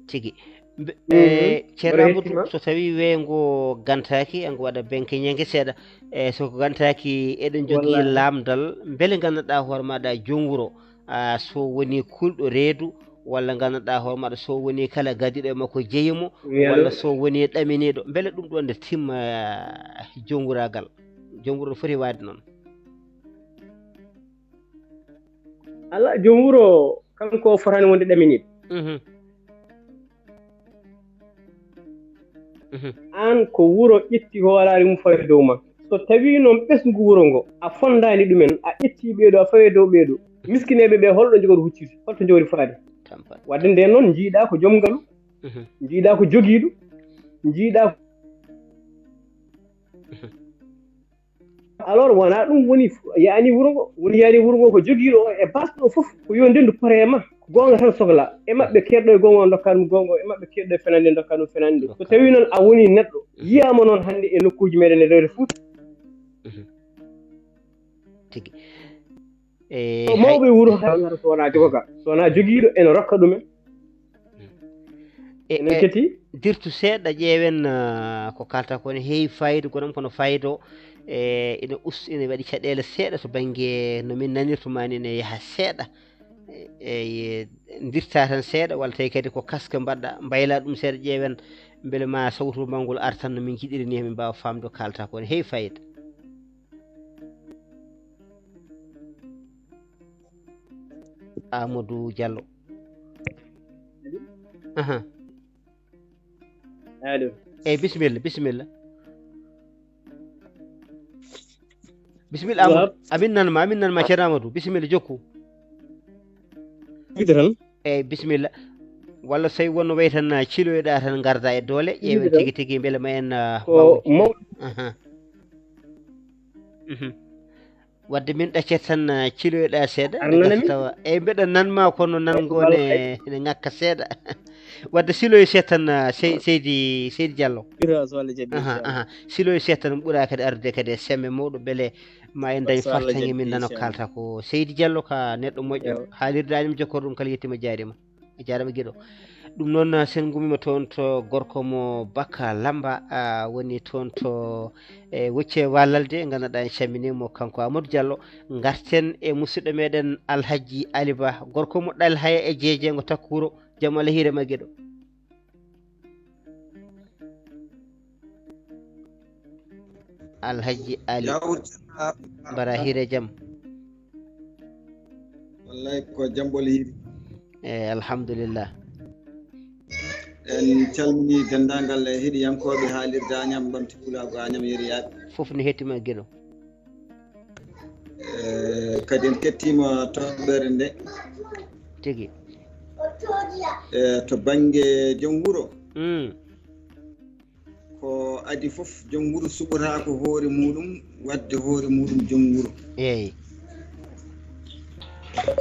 Tigi. Mbe-, Mhm. e, Ceerno Mboɗo Amadou, hettima. So tawii weeyo ngo gantaaki, ngo waɗa benke ñeenge seeɗa. E, so ko gantaaki, eɗen njogii Wallaahi. laamdal, mbele nganndanɗaa hoore maaɗa joom wuro, a, so woni kulɗo reedu, walla nganndanɗaa hoore maaɗa so woni kala gadiiɗo e makko jeyi mo, Wiyano. walla so woni ɗaminiiɗo, mbele ɗum ɗoon nde timma, a, joom wuraagal? Joom wuro no foti waɗde noon. Alaa, joom wuro kanko o fotaani wonde ɗaminiiɗo. Mhm. Mhm. Aan ko wuro ƴetti hoolaare mum fawi dow ma. So tawii noon ɓesngu wuro ngo, a fonndaani ɗumen, a ƴettii ɓee ɗoo, a fawi dow ɓee ɗoo. Miskineeɓe ɓee, holɗo njogori huccirde? Holto njogori faade? Tampat. Waɗde ndeen noon, njiiɗaa ko joom ngalu, Mhm. njiiɗaa ko jogiiɗo, njiiɗaa ko Mhm. Alors, wonaa ɗum woni f-, yaani wuro ngo, woni yaani wuro ngo ko jogiiɗo o e baasɗo o fof, ko yo ndenndu pore e ma. Ko goonga tan sohlaa. E maɓɓe keedɗo e goonga o ndokkaa ɗum goonga, e maɓɓe keedɗo e fenande ndokkaa ɗum fenande. So tawii noon a wonii neɗɗo, yiyaama noon hannde e nokkuuji meɗen e leyɗe Fuuta. Mhm. Tigi. E, Ko hay mawɓe wuro tan so wonaa jogoka, so wonaa jogiiɗo ene rokka ɗumen. E, Enen e, ketti? Dirtu seeɗa, ƴeewen, ah, ko kaalta ko ne heewi faayiida, gonam kono faayiida o, e, ina us-, ina waɗi caɗeele seeɗa to bannge no min nanirta ma ni, ene yaha seeɗa. E, e, dirta tan seeɗa, walla tawi kadi ko kaske mbaɗɗa, mbayla ɗum seeɗa, ƴeewen mbele ma sawtu ma ngol artan no min njiɗiri ni, min mbaawa faamde ko kaalta ko ne heewi faayiida. Amadou Diallo. Aha. Allo. Eyi, bisimilla, bisimilla. Bisimilla, Amadou. Wahab. Amin nan ma, amin nan ma, Ceerno Amadou. Bisimilla, jokku. Wiɗde tan. Eyi, bisimilla. Walla so tawi wonno wayi tan, ah, ciloyoɗa tan, ngarda e doole, ƴeewen tigi tigi mbele ma en, ah, ko mawɗo. Aha. Mhm. Wadde min ɗaccet tan, ah, ciloyoɗa seeɗa, arnana min. Tawa, eyi, mbeɗa nan ma kono nan ngo ne, ne ŋakka seeɗa. Wadde siloyo seeɗa tan, ah, sey-, seydi, seydi Diallo. Aha, aha. Siloyo seeɗa tan, ɓuura kadi arde kadi e semme mawɗo, beele ma en dañ fartaŋŋe min nano kalta ko. Seydi Diallo ka neɗɗo moƴƴo. Haalirde Agnam jokkor ɗum kala yettima jaarima. A jaarama giɗo. Ɗum noon, ah, sen ngumima toon to gorko mo Baka Lamba, ah, woni toon to e Wocce Walalde, ngannduɗaa en calminii mo kanko Amadou Diallo. Ngarten e musidɗo meɗen Alhaji Ali Ba, gorko mo Ɗal Haya e Jeejengo Takkuuro. Jam Allah hiire ma giɗo. Alhaji Ali. Bara hiire jam. Wallay ko jambol hiiri. E alhamdulillah. En calmini denndaangal e heɗiyankooɓe haalirde Añam Ɓamti Pulaagu Añam Yeriyaaɓe. Fof ne hettima giɗo. E kadi en kettima toɓɓere nde. Tigi. E to bannge joom wuro. Mm. Ko adi fof, joom wuro suɓotaako hoore muɗum, wadde hoore muɗum joom wuro. Eey.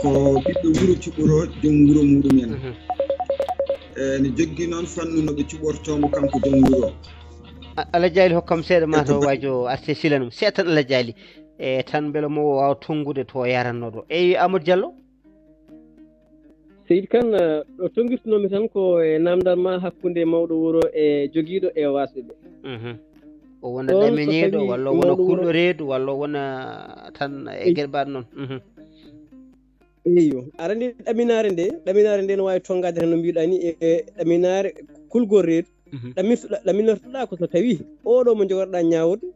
Ko ɓiɓɓe wuro cuɓoro joom wuro muɗum en. Mhm. E, ne joggi noon fannu no ɓe cuɓortoo mo kanko joom wuro. A-, Alhaji Ali hokkam seeɗa ma to waajo arte silanum. Seeɗa tan Alhaji Ali. E, tan mbele mo waawa tonngude to yaranno ɗo. Eey, Amadou Diallo? Seydi Kane, eh, ɗo tonngirtunoomi tan ko e naamndal ma hakkunde mawɗo wuro e jogiiɗo e waasɓe ɓe. Mhm. O wona ɗaminiiɗo, walla o wona kulɗo reedu, walla o wona tan e geɗe mbaɗ noon. Mhm. Eyyo, aɗa anndi ɗaminaare nde, ɗaminaare nde no waawi tonngaade tan no mbiɗa ni e, e ɗaminaare kulgol reedu. Mhm. Ɗamin-, ɗa-, ɗaminortoɗaa ko so tawii oɗo mo njogorɗaa ñaawde,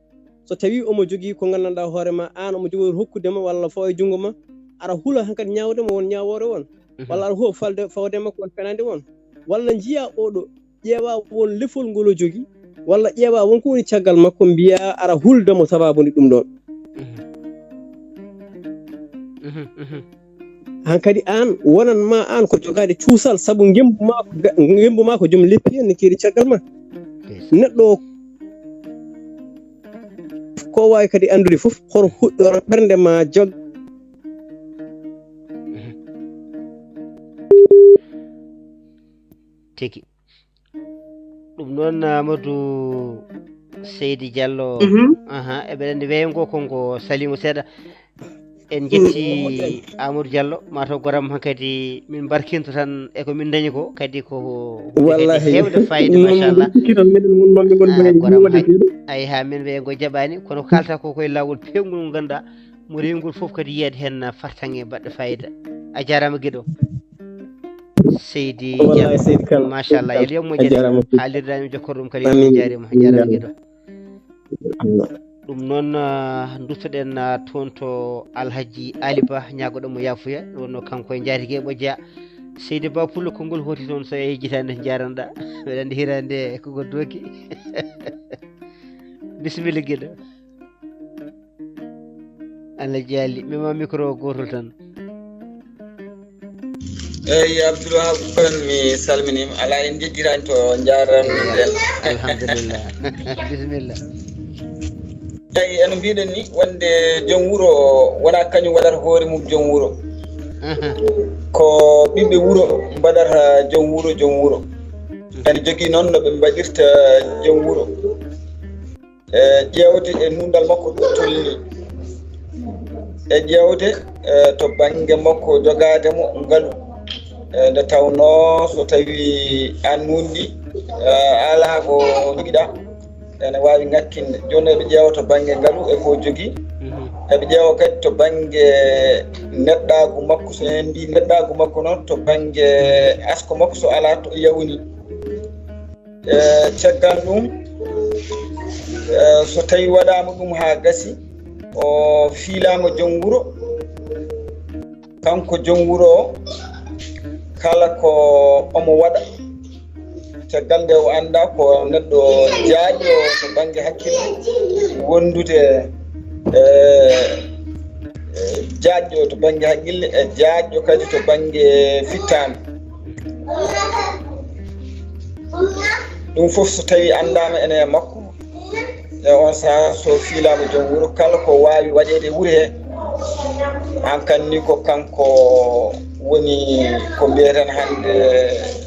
so tawii omo jogii ko nganndanɗaa hoore ma, aan omo jogori hokkude ma walla fawa e junngo ma, aɗa hula hankadi ñaawde mo won ñaawoore won, mhm, walla aɗa hula falde fawde makko won fenaande won, walla njiyaa oɗo, ƴeewaa won lefol ngol o jogii, walla ƴeewaa won ko woni caggal makko, mbiyaa aɗa hulda mo sabaabu ndi ɗum ɗoon. Mhm. Mhm, mhm. Hankadi aan, wonan ma aan ko jogaade cuusal, sabu ngembu ma ko ga-, ngembu ma ko joom leppi en ne keeri caggal ma. Yes. Neɗɗo o ko waawi kadi anndude fof, hoto huɗɗoro ɓernde ma jog. Mhm. Tigi. Ɗum noon, Amadou Seydi Diallo. Mhm. Aha, eɓe anndi weeyo ngo ko ngo salimo seeɗa. En njetti Amadou Diallo, mataw goram hankadi min mbarkinto tan e ko min dañi ko, kadi ko huunde kadi heewde fayida, machallah. Ah, goram hay, ay ha min weeyo ngo jaɓaani, kono ko kalta ko koye laawol peewngol ngol ngannduɗaa mo rewgol fof kadi yiyaade heen fartaŋŋe baɗɗo fayida. A jaaraama giɗo. Seydi Diallo. Machallah, yal yo moƴƴere. Haalirde Añam jokkor ɗum kadi, en jaaraama, a jaaraama giɗo. Ɗum noon, ah, duttoɗen, ah, toon to Alhaji Ali Ba, ñaagoɗen mo yaafuya, wonno kanko e njaatige ɓojja. Seydi Ba Pullo, konngol hooti toon so e jitaande njaranɗa. Mbeɗa anndi hiraande ko ngol dooki. Bisimilla giɗo. Allah jaali, mi ma micro gootol tan. Eyi, Abdoulwahab Kane, mi salminiima. Alaa, en njejjiraani to njaarramɗen. Alhamdulillah. Bisimilla. Eyi, eno mbiɗen ni, wonde joom wuro wonaa kañum waɗata hoore mum joom wuro. Aha. Ko ɓiɓɓe wuro mbaɗata joom wuro, joom wuro. Ene jogii noon no ɓe mbaɗirta joom wuro. E ƴeewde e nunɗal makko ɗo tolni, e ƴeewde, e, to bannge makko jogaade mo ngalu, e, nde tawnoo so tawii aan nunɗi, e, alaa ko njogiɗaa, ene waawi ŋakkinde. Jooni eɓe ƴeewa to bannge ngalu e ko jogii, mhm, eɓe ƴeewa kadi to bannge neɗɗaagu makko, so en mbii neɗɗaagu makko noon, to bannge asko makko so alaa to yawni. E, caggal ɗum, e, so tawii waɗaama ɗum haa gasi, o fiilaama joom wuro, kanko joom wuro o, kala ko omo waɗa, caggal nde o anndaa ko neɗɗo jaajɗo to bannge hakkille, wondude, e, e, jaajɗo to bannge haqqille e jaajɗo kadi to bannge fittaandu. Ɗum fof so tawii anndaama ene e makko, e on sahaa so fiilaama joom wuro, kala ko waawi waɗeede e wuro hee, Hankan ni ko kanko woni ko mbiyeten hannde,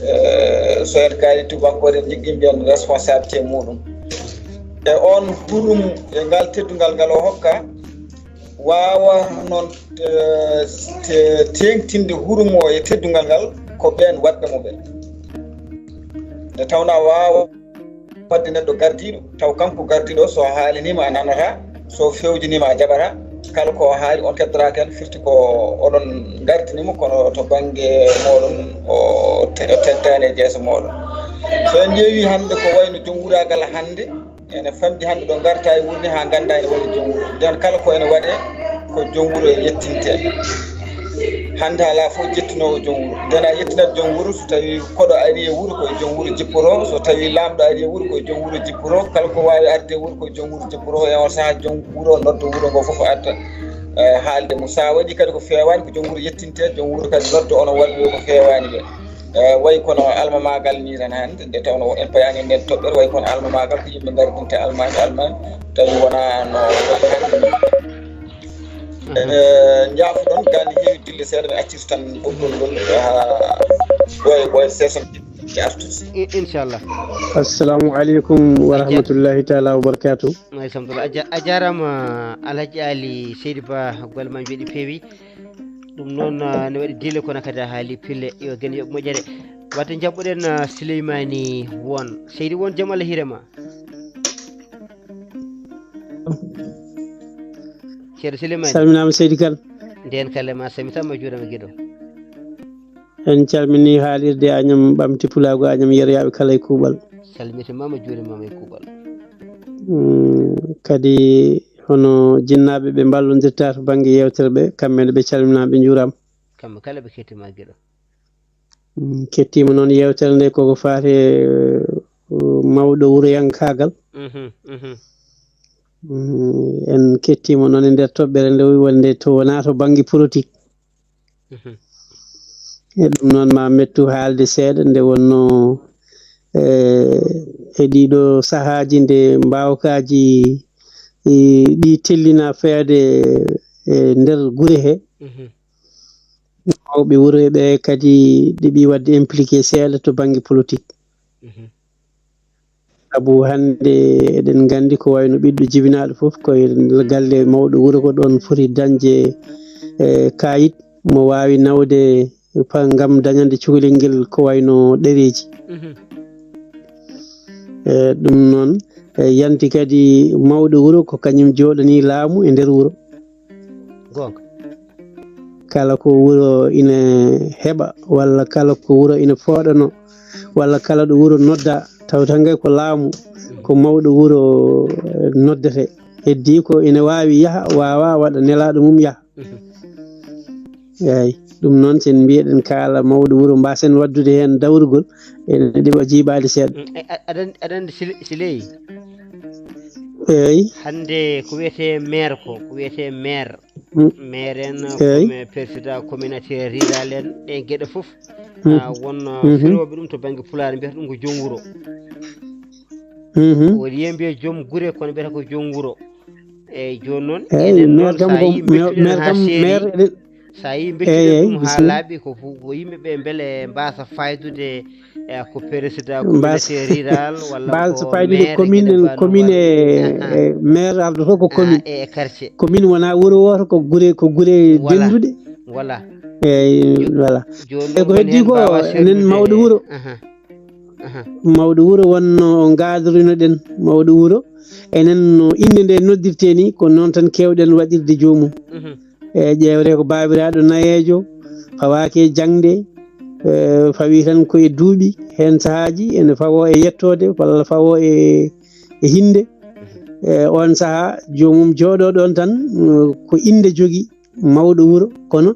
eh, so en kaali tubankore jiggi mbiyen responsabilité muɗum. E on hurum e ngal teddungal ngal o hokka, waawa noon, eh, te-, teeŋtinde hurum o e teddungal ngal ko ɓeen waɗɓe mo ɓe. Nde tawna waawa waɗde neɗɗo gardiiɗo, taw kanko gardiiɗo so haaliniima a nanata, so fewjiniima a jaɓata, kala ko o haali on keddoraaki heen, firti ko oɗon ngardini mo, kono to bannge mooɗon o te-, o teddaani e jeese mooɗon. So en ƴeewi hannde ko wayno jom wuraagal hannde, ene famɗi hannde ɗo ngarta e wuro ni haa ngannda ene waɗi jom wuro. Nden kala ko ene waɗe ko jom wuro e yettinte. Hannde alaa fof jettinoowo jom wuro. Nden a yettinat jom wuro so tawi koɗo ari e wuro ko e jom wuro jippoto, so tawi laamɗo ari e wuro ko e jom wuro jippoto, kala ko waawi arde e wuro ko e jom wuro jippoto. E on sahaa jom wuro nodda wuro ngo fof arta, eh, haalde mo. So a waɗi kadi ko feewaani ko jom wuro yettinte, jom wuro kadi nodda onon waɗɓe ko feewaani ɓe. Eh, wayi kono almamaagal ni tan hannde, nde tawno en payaani nden toɓɓere, wayi kono almamaagal ko yimɓe ngardinta almaami, almaami, tawi wonaa no wayi hannde ni. Eh, njaafoɗon, gaa ne heewi dille seeɗa, mi accirta tan ɓoggol ngol haa ɓooya, ɓooya seeɗa tan mi artude. I-, inchallah. Assalamu aleykum wa rahmatullahi taala wa barakatuh. Ay, samtula. A ja-, a jaaraama, Alhaji Ali Seydi Ba, golle ma njoɗi peewi. Ɗum noon, ah, ne waɗi dille kono kadi a haali pille. Yo geno yoɓ moƴƴere. Watta njaɓɓuɗen, ah, Sileymaani Won. Seydi Won, jam Allah hiire ma. Ceerno Sileymaani. Salminaama Seydi Kane. Ndeen kala ma salmitaama, juuraama giɗo. En calminii haalirde Añam Ɓamti Pulaagu Añam Yeroyaaɓe kala e kuuɓal. Salmitimaama, juurimaama e kuuɓal. Mm, kadi hono jinnaaɓe ɓe mballondirta to bannge yeewtere ɓe, kamɓe ne ɓe calminaama, ɓe njuuraama. Kamɓe kala ɓe kettiima giɗo. Mm, kettiima noon yeewtere nde koko faati e, uh, mawɗo wuroyankaagal. Mhm, mhm. Mm, en kettiima noon e nder toɓɓere nde wonde to wonaa to bannge politique. Mhm. E ɗum noon ma mettu haalde seeɗa nde wonno, eh, e ɗiɗo sahaaji nde mbaawkaaji, eh, ɗi tellina feede e nder gure he. Mhm. Mawɓe wuro ɓe kadi ɗeɓi waɗde impliqué seeɗa to bannge politique. Mhm. Sabu hannde eɗen nganndi ko wayno ɓiɗɗo jibinaaɗo fof ko e galle mawɗo wuro ko ɗoon foti dañde, eh, kaayit mo waawi nawde pa-, ngam dañande cukalel ngel ko wayno ɗereeji. Mhm. Eh, ɗum noon, eh, yanti kadi mawɗo wuro ko kañum jooɗanii laamu e nder wuro. Goonga. Kala ko wuro ina heɓa, walla kala ko wuro ina fooɗanoo, walla kala ɗo wuro nodda, tawata ngay ko laamu, ko mawɗo wuro, eh, noddete. Heddii ko ina waawi yaha, waawaa waɗa nelaaɗo mum yaha. Mhm. Eey, ɗum noon, so en mbiyeɗen kala mawɗo wuro, mbaasen waɗdude heen dawrugol, ene ɗeɓa jiiɓaade seeɗa. Mm, e, a-, aɗa anndi, aɗa anndi Sile-, Siley? Eey. Hannde ko wiyetee maire ko, ko wiyetee maire. Mm. Maire en, eey, comme président communauté rural en, ɗeen geɗe fof. Mm. Ah, won, ah, mhm, firooɓe ɗum to bannge Pulaar, mbiyata ɗum ko joom wuro. Mhm. Woni yimɓe joom gure, kono mbiyata ko joom wuro. Eey, jooni noon, eey, eɗen maire noon, kam sa ko yii maire, mbettuɗen maire haa kam, seeri, maire eɗen, sa yii mbettuɗen, eey, eey, ɗum haa bisimilla, laaɓi, ko fu-, ko yimɓe ɓe mbele mbaasa faydude, e ko président mbaasa, communauté rural walla mbaasa ko faydude maire commune, geɗe mbaɗ no commune mbaɗ. E, aha, e maire ardoto ko, ah, commune. E, e quartier. Commune wonaa wuro wooto, ko gure, ko gure, voilà, dennduɗe. Voilà. Eey, jo-, voilà. Jooni e ko noon woni heddii heen ko, mbaawaa enen serndude mawɗo wuro. Aha. Aha. Mawɗo wuro wonno o ngaadorino ɗen, mawɗo wuro, enen no innde nde noddirte ni, ko noon tan keewɗen waɗirde joomum. Mhm. E ƴeewre ko baabiraaɗo nayeejo, fawaaki e jaŋde, e fawi tan ko e duuɓi, heen sahaaji ene fawo e yettoode, walla fawo e, e hinnde. Mhm. E oon sahaa, joomum jooɗo ɗoon tan, ko innde jogii. Mawɗo wuro, kono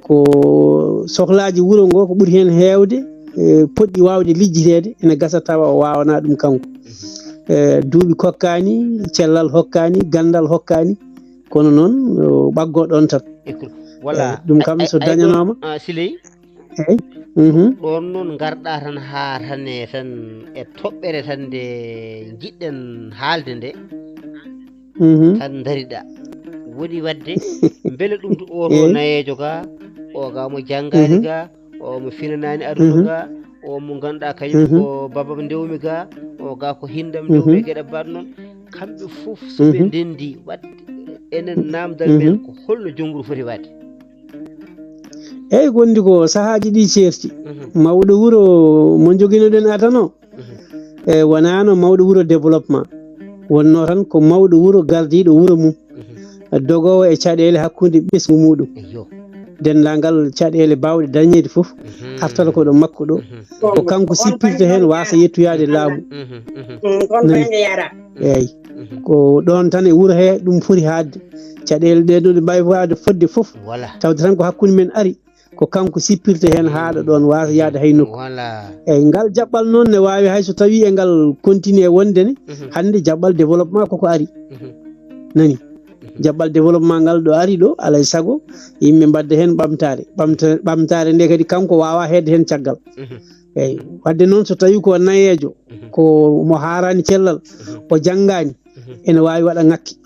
ko sohlaaji wuro ngo ko ɓuri heen heewde, e, potɗi waawde lijjiteede, ene gasa tawa o waawanaa ɗum kanko. E, duuɓi kokkaani, cellal hokkaani, ganndal hokkaani, kono noon, o ɓaggoo ɗoon tan. Ekku-, voilà. E, ɗum kam, a, so a, ay, ɗoon, dañanaama. A, Siley? Eey. Mhm. Ɗoon noon ngarɗaa tan haa tan e, tan e toɓɓere tan nde njiɗɗen haalde nde. Mhm. Tan ndariɗaa. Woni waɗde mbele ɗum to oto nayeejo ga, o ga mo janngaani ga, o mo finanaani aduna ga, o mo ngannduɗaa kañum ko babam ndewmi ga, o ga ko hindam ndewmi e geɗe mbaɗ noon. Kamɓe fof so ɓe ndenndi waɗde enen naamdal men ko holno jonngu foti waɗde? Eyyi, gonɗi ko sahaaji ɗi ceerti. Mawɗo wuro mo njoginoɗen adano e wonano mawɗo wuro développement, wonno tan ko mawɗo wuro gardiiɗo wuro mum, dogoowo e caɗeele hakkunde ɓesngu muɗum. Denndaangal caɗeele baawɗe dañeede fof artata ko ɗo makko ɗo. Ko kanko sippirta heen, waasa yettoyaade laamu. Nani? Eyyi, ko ɗoon tan e wuro he ɗum foti haaɗde. Caɗeele ɗe ɗo ɗe mbaawi waawde fodde fof, tawde tan ko hakkunde men ari. Ko kanko sippirta heen haaɗa ɗoon, waasa yahde hay nokku. Eyyi, ngal jaɓɓal noon ne waawi hay so tawii e ngal continue wonde ne, hannde jaɓɓal développement koko ari. Nani? Jaɓɓal développement ngal ɗo ari ɗo, alay sago yimɓe mbadda heen ɓamtaare. Ɓamta-, ɓamtaare nde kadi kanko waawaa heedde heen caggal. Eyyi, waɗde noon so tawii ko nayeejo, ko mo haaraani cellal, o janngaani, ene waawi waɗa ŋakki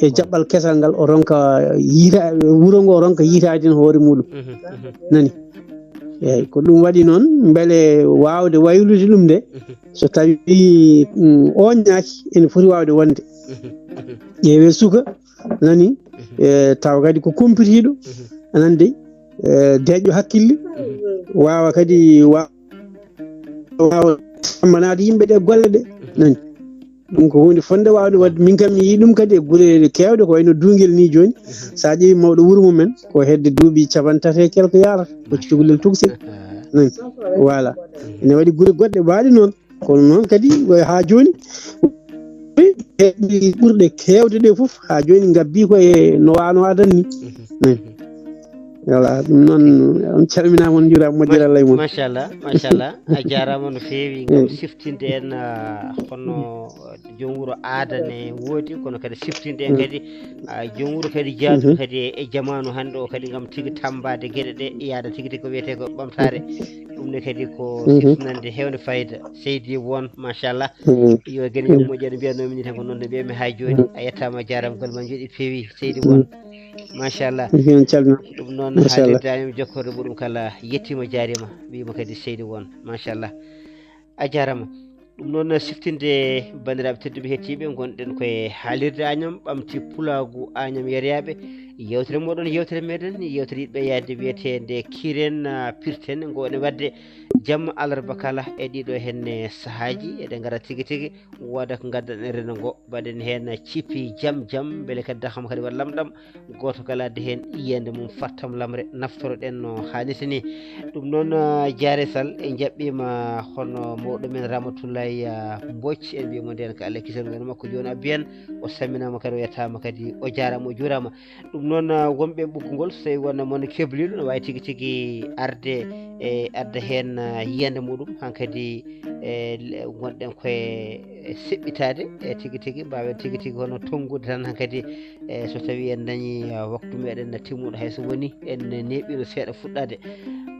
e jaɓɓal kesal ngal, o ronka yiita-, wuro ngo o ronka yiitaade heen hoore muɗum. Nani? Eyyi, ko ɗum waɗi noon, mbele waawde waylude ɗum nde, so tawii, mm, o ñaaki, ene foti waawde wonde. Ƴeewee suka, nani? E, tawa kadi ko kumpitiiɗo, anan dey, e, deeƴɗo hakkille, waawa kadi wa-, waawa sammanaade yimɓe ɗe golle ɗe, nani? Ɗum ko huunde fonde waawde waɗde. Min kam mi yii ɗum kadi e gure keewɗe, ko wayno Duungel ni jooni. So a ƴeewi mawɗo wuro mumen, ko hedde duuɓi capanɗe tati e quelque yaarata, ko cukalel tokosel. Nani? Voilà. Ene waɗi gure goɗɗe baaɗe noon. Kono noon kadi, haa jooni, heddi ɓurɗe keewde ɗe fof, haa jooni ngabbii ko e no waano adan ni. Nani? Voilà, ɗum noon, on calminaama, on njuuraama, moƴƴere Allah e mon. Machallah, machallah. A jaaraama no feewi ngam siftinde en, ah, hono joom wuro aada ne woodi, kono kadi siftinde en kadi, ah, joom wuro kadi jaaduɗo kadi e, e jamaanu hannde o kadi ngam tigi tammbaade geɗe ɗe yaada tigi tigi ko wiyetee ko ɓamtaare. Ɗum ne kadi ko siftinande heewde fayda. Seydi Won, machallah. Yo gene yo moƴƴere mbiyanoomi ni tan ko noon no mbiyami haa jooni. A yettaama, a jaaraama, golle ma njooɗi peewi, Seydi Won. Machallah. Ɗum noon haalirde Añam jokkorde muɗum kala yettiima, jaariima, wiima kadi Seydi Won. Machallah. A jaaraama. Ɗum noon siftinde banndiraaɓe tedduɓe hettiiɓe, ngonɗen koye haalirde Añam, ɓamti pulaagu Añam yeriyaaɓe. Yeewtere mooɗon, yeewtere meɗen, yeewtere yiɗɓe yaade wiyeteende Kiren, ah, Pirten, ngo ne waɗde jamma alarba kala e ɗiɗo henne sahaaji. Eɗen ngara tigi tigi, wooda ko ngaddanɗen reno ngo, mbaɗen heen cippi jam jam, mbele kadi dakam kadi waɗa lamɗam. Gooto kala adda heen yiyannde mum, fattam lamre, naftoroɗen no haanirta ni. Ɗum noon, ah, Jaare Sal, en njaɓɓiima hono mawɗo men Ramatullaay, ah, Mbooc, en mbiyi mo ndeen ko Allah e kisal ngal makko, jooni abbi en, o samminaama kadi, o yettaama kadi, o jaaraama, o juuraama. Ɗum noon, ah, wonɓe ɓoggol ngol, so tawii wonno mon kebliiɗo, no waawi tigi tigi arde e adda heen, ah, yiyannde muɗum, hankadi, e le-, ngonɗen koye seɓɓitaade, e tigi tigi, mbaawen tigi tigi hono tonngude tan hankadi, e so tawii en dañii, ah, waktu meɗen na timmuɗo, hay so woni en neeɓiino seeɗa fuɗɗaade.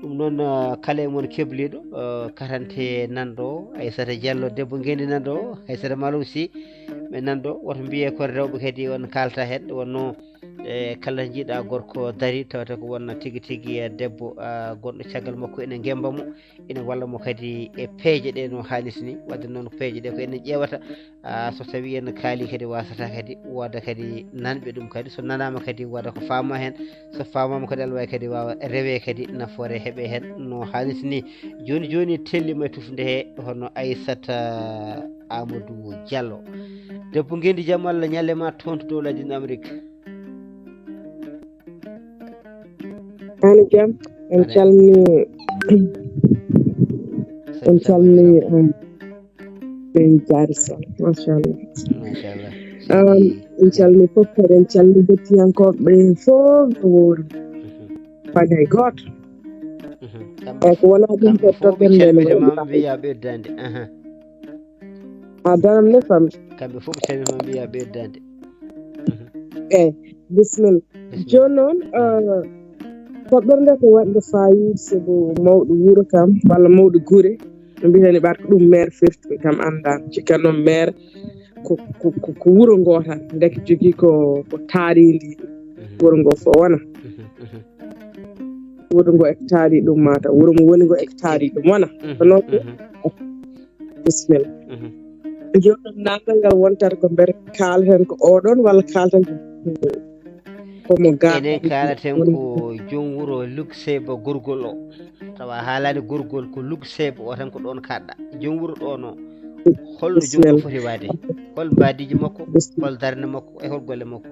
Ɗum noon, ah, kala e mon kebliiɗo, ah, katante nanɗo, Aissata Diallo, debbo ngenndi nanɗo, Aissata Malow Sy, ɓe nanɗo, woto mbiyee ko rewɓe kadi on kaalta heen, nde wonnoo, e kala njiiɗa gorko darii, tawata ko wonna tigi tigi, e debbo, ah, gonɗo caggal makko ene ngemba mo, ene walla mo kadi e peeje ɗe no haanirta ni. Waɗde noon, peeje ɗe ko enen ƴeewata, ah, so tawii en kaali kadi, wasata kadi wooda kadi nanɓe ɗum kadi, so nanaama kadi wooda ko faama heen, so faamaama kadi aɗa waawi kadi waawa rewee kadi nafoore heɓee heen no haanirta ni. Jooni jooni telliima e tufnde he hono Aissata Amadou Diallo. Debbo ngenndi, jam Allah ñalle ma toon to dowlaaji Amerik. Aan e jam, en calmini, en calmini, um, en Jaare Sal, machallah. Machallah. Um, en calmini fof, kadi en calmini hettiyankooɓe fof no woori. Fagay gooto. Eyyi, ko wonaa ɗum ko toɓɓere nde no waɗi. Mbiya ɓeddande. Aha. A daram ne fam. Kamɓe fof ɓe calmini ma, mbiya ɓeddande. Eyyi, bisimilla. Jooni noon, ah, toɓɓere nde ko waɗde fayida, sabu mawɗo wuro kam, walla mawɗo gure, no mbiyetee ni ɓaat ko ɗum maire firti, kam anndaa. Cikkanno maire, ko, ko, ko, ko wuro ngo tan, ndeke jogii ko, ko taarindi wuro ngo fof wona. Wuro ngo eko taari ɗum mata, wuro mo woni ngo eko taari ɗum wona. Ko noon ko. Bisimilla. Jooni naangal ngal wontata ko mbete kaalten ko oɗon walla kaalten ko, ko mo ga? Enen kaalaten ko joom wuro Lukseeba gorgol o. Tawa haalaani gorgol, ko Lukseeba o tan, ko ɗoon kaɗɗa. Joom wuro ɗoon o, holno joom wuro foti waade? Hol mbaadiiji makko? Hol darnde makko? E hol golle makko?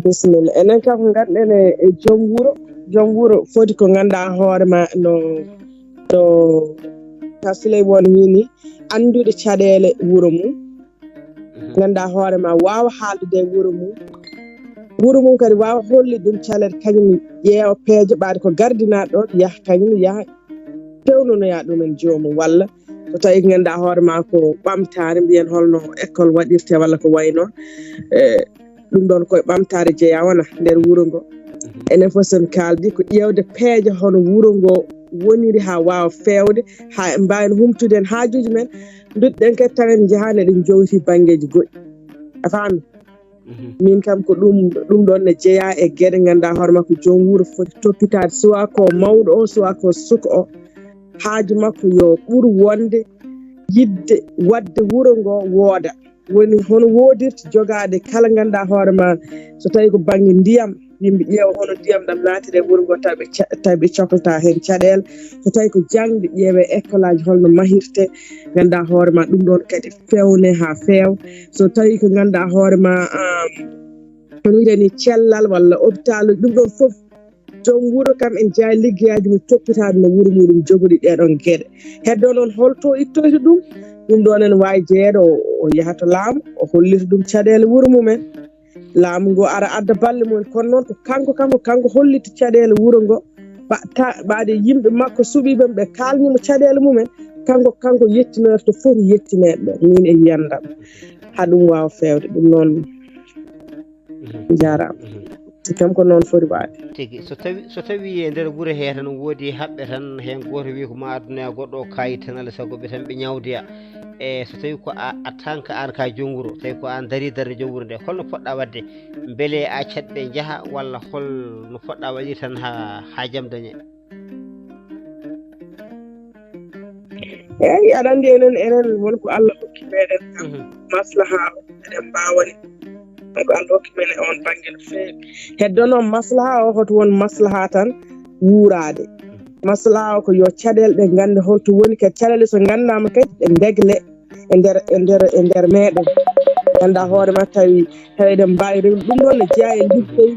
Bisimilla. Enen kam ko nganduɗen e, e joom wuro. Joom wuro foti ko ganduɗa hoore ma no, no Ka Siley won wini, anndude caɗeele wuro mum. Ganduɗa hoore ma waawa haaldude e wuro mum. Wuro mum kadi waawa hollude ɗum caɗeele, kañum ƴeewa peeje ɓaade ko gardinaɗo ɗon, yaha kañum yaha fewnonoya ɗumen joomum, walla so tawi ko ganduɗa hoore ma ko ɓamtaare, mbiyen holno école waɗirte walla ko wayi noon. E, ɗum ɗon koye ɓamtaare jeeya wona nder wuro ngo. Enen fof sen kaaldi ko ƴeewde peeje hono wuro ngo woniri haa waawa feewde, haa en mbaawi no humtude heen haajuuji men. Ndutɗen kadi tawen njahaani eɗen jowti banngeeji goɗɗi. A faami? Min kam ko ɗum, ɗum ɗon ne jeyaa e geɗe ganduɗa hoore makko joom wuro foti toppitaade, soit ko mawɗo o, soit ko suka o. Haaju makko yo ɓur wonde yiɗde waɗde wuro ngo wooda. Woni hono woodirta jogaade kala ganduɗa hoore ma, so tawi ko bannge ndiyam, yimɓe ƴeewa hono ndiyam ɗam naatiri e wuro ngo, tawi ɓe ca-, tawi ɓe coklata heen caɗeele. So tawi ko jaŋde, ƴeewe école aji holno mahirte, ganduɗa hoore ma ɗum ɗon kadi fewne haa feew. So tawi ko ganduɗa hoore ma, um, kono wiɗen ni cellal walla hôpital, ɗum ɗon fof joom wuro kam en jeyaa liggeyaaji mum toppitaade no wuro muɗum jogori ɗee ɗon geɗe. Heddo noon holto ittoyta ɗum? Ɗum ɗon ene waawi jeyeede o, o yaha to laamu, o hollita ɗum caɗeele wuro mumen. Laamu ngo ara adda balle mumen, kono noon ko kanko kam, ko kanko hollita caɗeele wuro ngo. Ɓa-, ta-, ɓaade yimɓe makko suɓiiɓe ɓe kaalnimo caɗeele mumen, kanko, kanko yettinorto foti yettineede ɗo, min e yiyandam. Haa ɗum waawa feewde, ɗum noon. Jaaraama. Kam ko noon foti waade. Tigi. So tawi, so tawi e nder wuro he tan woodi haɓɓe tan, heen gooto wi ko ma adduna e goɗɗo o kaayit tan, alaa sago ɓe tan ɓe ñawdoya. E so tawi ko a, a tan ka aan ka joom wuro, tawi ko aan darii darnde joom wuro nde, holno poɗɗa waɗde? Mbele a accat ɓe njaha walla hol no poɗɗa waɗirde tan haa, haa jam dañe? Eeyi, aɗa anndi enen, enen won ko Allah hokki meɗen kam. Mhm. Maslaha o eɗen mbaawani. Ko Allah hokki men e on bannge no feewi. Heddo noon maslaha o hoto won maslaha tan wuuraade. Maslaha o ko yo caɗeele ɗe ngannde holto woni, kadi caɗeele so nganndaama kadi ɗe ndegle e nder, e nder, e nder meɗen. Ngannda hoore ma tawi, tawi eɗen mbaawi rewde. Ɗum ɗon ne jeyaa e liggey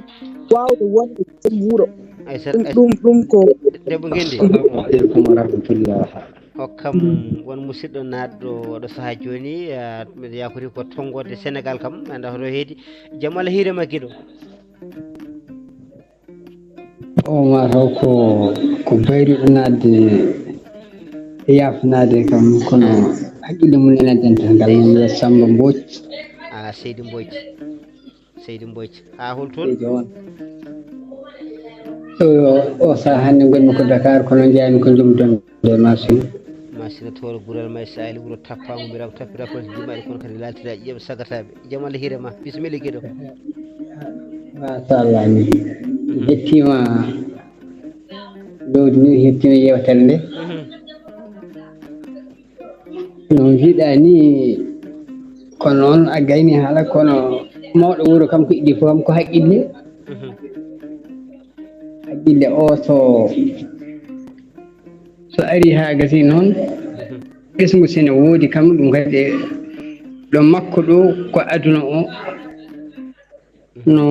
waawde wonde joom wuro. Aysata, ɗum, Aysata, ɗum, ɗum ko debbo ngenndi. Assalamu aleykum wa rahmatullah. Hokkam won musidɗo naatɗo oɗo sahaa jooni, ah, mbiɗa yakori ko tonngoode Senegal kam, mi anndaa hoto heedi. Jam Allah hiire ma giɗo. O mataw ko, ko bayruɗo naatde e yaafnaade kam, kono haqqille mum ene dental ngal, min wiyata Samba Mbodj. Ah, Seydi Mbodj. Seydi Mbodj. Haa hol toon? Seydi on. O, o sahaa hannde ngonmi ko Dakar, kono njeyanmi ko Jom Donde Masina. Masina Tooro Gural May Sahel, wuro tappaango, mbiraama tappira ko jimaɗi, kono kadi laaltira ƴiiƴam sagataaɓe. Jam Allah hiire ma. Bisimilla giɗo. Machallah, mi hettima lowdi ndi, mi hettima yewtere nde. Mhm. No mbiɗa ni, ko noon a gayni haala, kono mawɗo wuro kam ko iddi fof kam ko haqqille. Mhm. Haqqille o so, so ari haa gasi noon, mhm, ɓesngu sene woodi kam, ɗum kadi ɗo makko ɗo ko aduna o. No,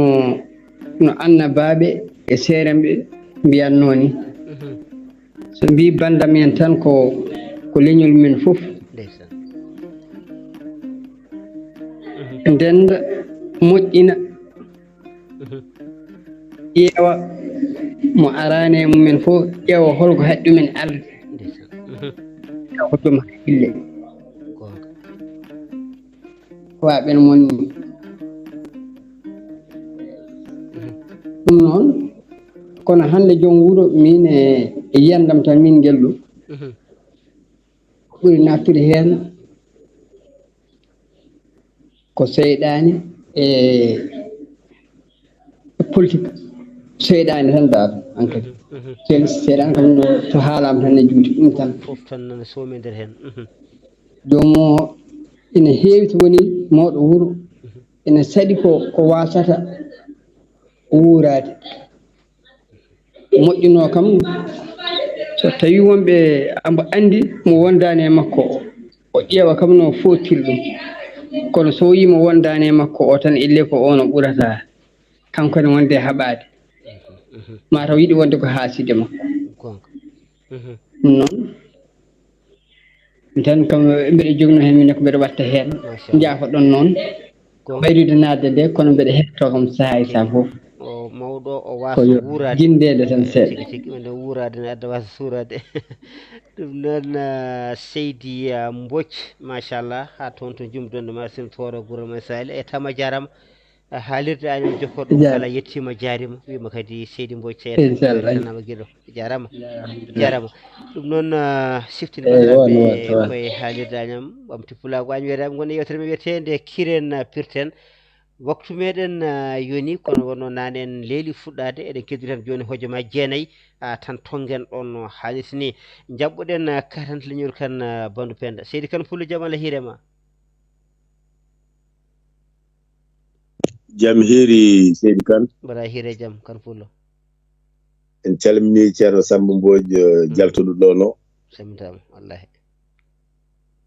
no annabaaɓe e seerenɓe mbiyatnoo ni. Mhm. So mbii banndam en tan ko, ko leñol men fof. Ndeysaan. Mhm. Ndennda, moƴƴina, mhm, ƴeewa mo araani e mumen fof, ƴeewa holko haɗi ɗumen arde. Ndeysaan. Mhm. Taw ko ɗum haqqille. Goonga. Ko aɓen moni. Ɗum noon, kono hannde joom wuro, min e, e yiyandam tan min ngelɗu. Mhm. Ko ɓuri nattude heen, ko seyɗaani e politique. Seyɗaani tan daal, hankadi. Seyɗaani kam no, to haalaama tan ne juuti ɗum tan. Fof tan nana soomi e nder heen. Joom o ina heewi to woni mawɗo wuro, ina saɗi ko, ko waasata wuuraade. Moƴƴunoo kam, so tawii wonɓe ambo anndi mo wondaani e makko o, o ƴeewa kam no footir ɗum. Kono so yii mo wondaani e makko o tan, elle ko o no ɓurata kanko ne wonde haɓaade. Mataw yiɗi wonde ko haaside makko. Ɗum noon, mi tan kam mbeɗa jogno heen, min ko mbeɗa watta heen. Njaafoɗon noon. Ɓaydude naatde nde, kono mbeɗa heɗto kam sahaa e sahaa fof. O mawɗo, o waasa wuuraade. Jinndeede tan seeɗa. Tigi tigi, wonde wuuraade ne adda waasa suuraade. Ɗum noon, ah, seydi, ah, Mbooc, machallah, haa toon to Jumdonde ma, sin tooro guro ma Sali, e tama jaarama. Ah, haalirde Agnam jokkorɗo ɗum kala yettiima, jaariima. Wiima kadi seydi Mbooc, ceeɗa. Inchallah. Tanama giɗo. Jaarama. Jaarama. Ɗum noon, ah, siftini banndiraaɓe koye haalirde Agnam, ɓamti pulaagu Agnam wiyata, ngoni yewtere men wiyeteende Kiren, ah, Pirten. Waktu meɗen, ah, yoni, kono wonno nane en leeli fuɗɗaade, eɗen keddi tan jooni hojomaaji jeenayi, ah, tan tonngen ɗon no haalirta ni. Njaɓɓuɗen, ah, katante leñol kan, ah, Bandu Penda. Seydi Kan Pullo, jam Allah hiirema. Jam hiiri, seydi Kan. Mbaɗa hiire jam, Kan Pullo. En calmini Ceerno Samba Mboojo, mm, jaltuɗo ɗo no. Samitaama, wallahi.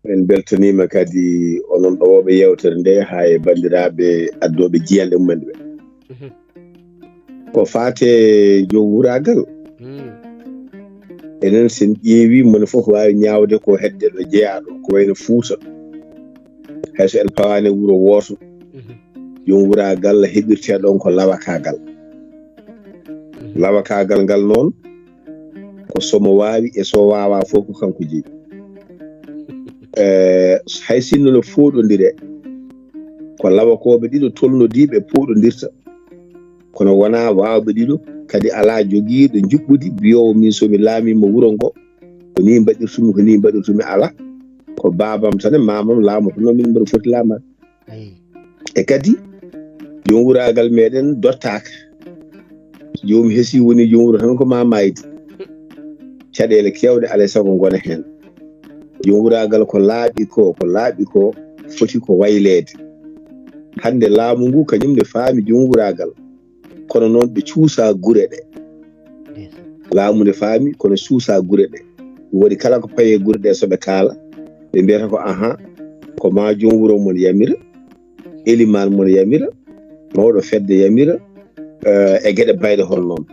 En beltaniima kadi onon ɗowooɓe yeewtere nde, haa e banndiraaɓe addooɓe jiyanɗe mumen ɓe. Mhm. Ko faate joom wuraagal, mm, enen, so en ƴeewi, moni fof waawi ñaawde ko hedde ɗo jeyaaɗo, ko wayno Fuuta. Hay so en pawaani wuro wooto, mhm, joom wuraagal heɓirtee ɗon ko lawakaagal. Mhm. Lawakaagal ngal noon, ko so mo waawi e so waawaa fof ko kanko jeyi. Eh, hay sinno no fooɗondire, ko lawakooɓe ɗiɗo tolnodiiɓe pooɗondirta, kono wonaa waawɓe ɗiɗo, kadi alaa jogiiɗo njuɓɓudi, mbiyoowo min so mi laamiima wuro ngo, ko nii mbaɗirtumi, ko nii mbaɗirtumi, alaa. Ko baabam tan e maamam laamotonoo min, mboɗo foti laamaade. Ayi. E kadi, joom wuraagal meɗen dottaaka. So joomum hesi woni joom wuro tan ko ma maayde. Caɗeele keewɗe alay sago ngona heen. Joom wuraagal ko laaɓi ko, ko laaɓi ko foti ko wayleede. Hannde laamu ngu kañum ne faami joom wuraagal. Kono noon ɓe cuusa gure ɗe. Ndeysaan. Laamu ne faami, kono cuusa gure ɗe. Ɗum waɗi kala ko paye gure ɗe so ɓe kaala, ɓe mbiyata ko, "Ahan, ko ma joom wuro mon yamira, elimaan mon yamira, mawɗo fedde yamira," eh, e geɗe bayɗe hono noon.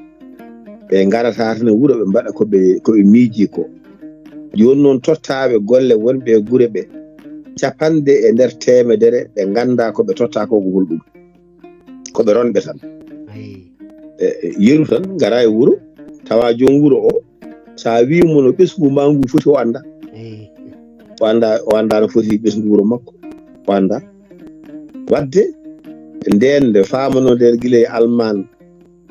Ɓe ngarata tan e wuro, ɓe mbaɗa ko ɓe, ko ɓe miiji ko. Jooni noon, tottaaɓe golle wonɓe e gure ɓe, capanɗe e nder teemedere, ɓe nganndaa ko ɓe tottaa ko, ko holɗum. Ko ɓe ronɓe tan. Ayi. E, e, yeru tan, ngara e wuro, tawa joom wuro o, so a wii mo no ɓesngu ma ngu foti, o anndaa. Ayi. O anndaa, o anndaa no foti ɓesngu wuro makko. O anndaa. Waɗde, ndeen nde faamano nden gila e almaan,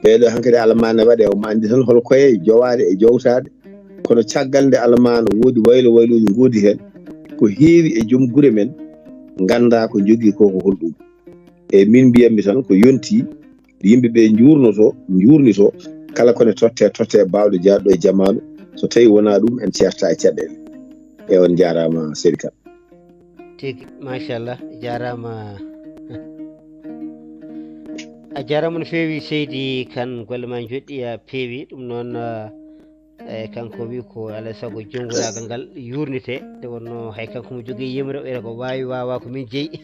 ɓeeɗo hankadi almaan ne waɗe, omo anndi tan hol koye jowaade e jowtaade. Kono caggal nde almaan woodi waylo waylooji ngoodi heen, ko heewi e joom gure men nganndaa ko njogii ko, ko holɗum. E min mbiyatmi tan ko yontii, yimɓe ɓe njuurnoto, njuurnito, kala ko ne totte, totte baawɗo jaaɗo e jamaanu. So tawii wonaa ɗum, en ceerta e caɗeele. E on njaaraama, seydi Kan. Tigi, machallah, jaaraama. A jaaraama no feewi, seydi Kan, golle ma njoɗɗi, a peewi. Ɗum noon, ah, e kanko wi ko alaa e sago jownguraagal ngal yuurnitee. Nde wonnoo hay kanko mo jogii yimre, o wiyata ko waawi waawaa ko min jeyi.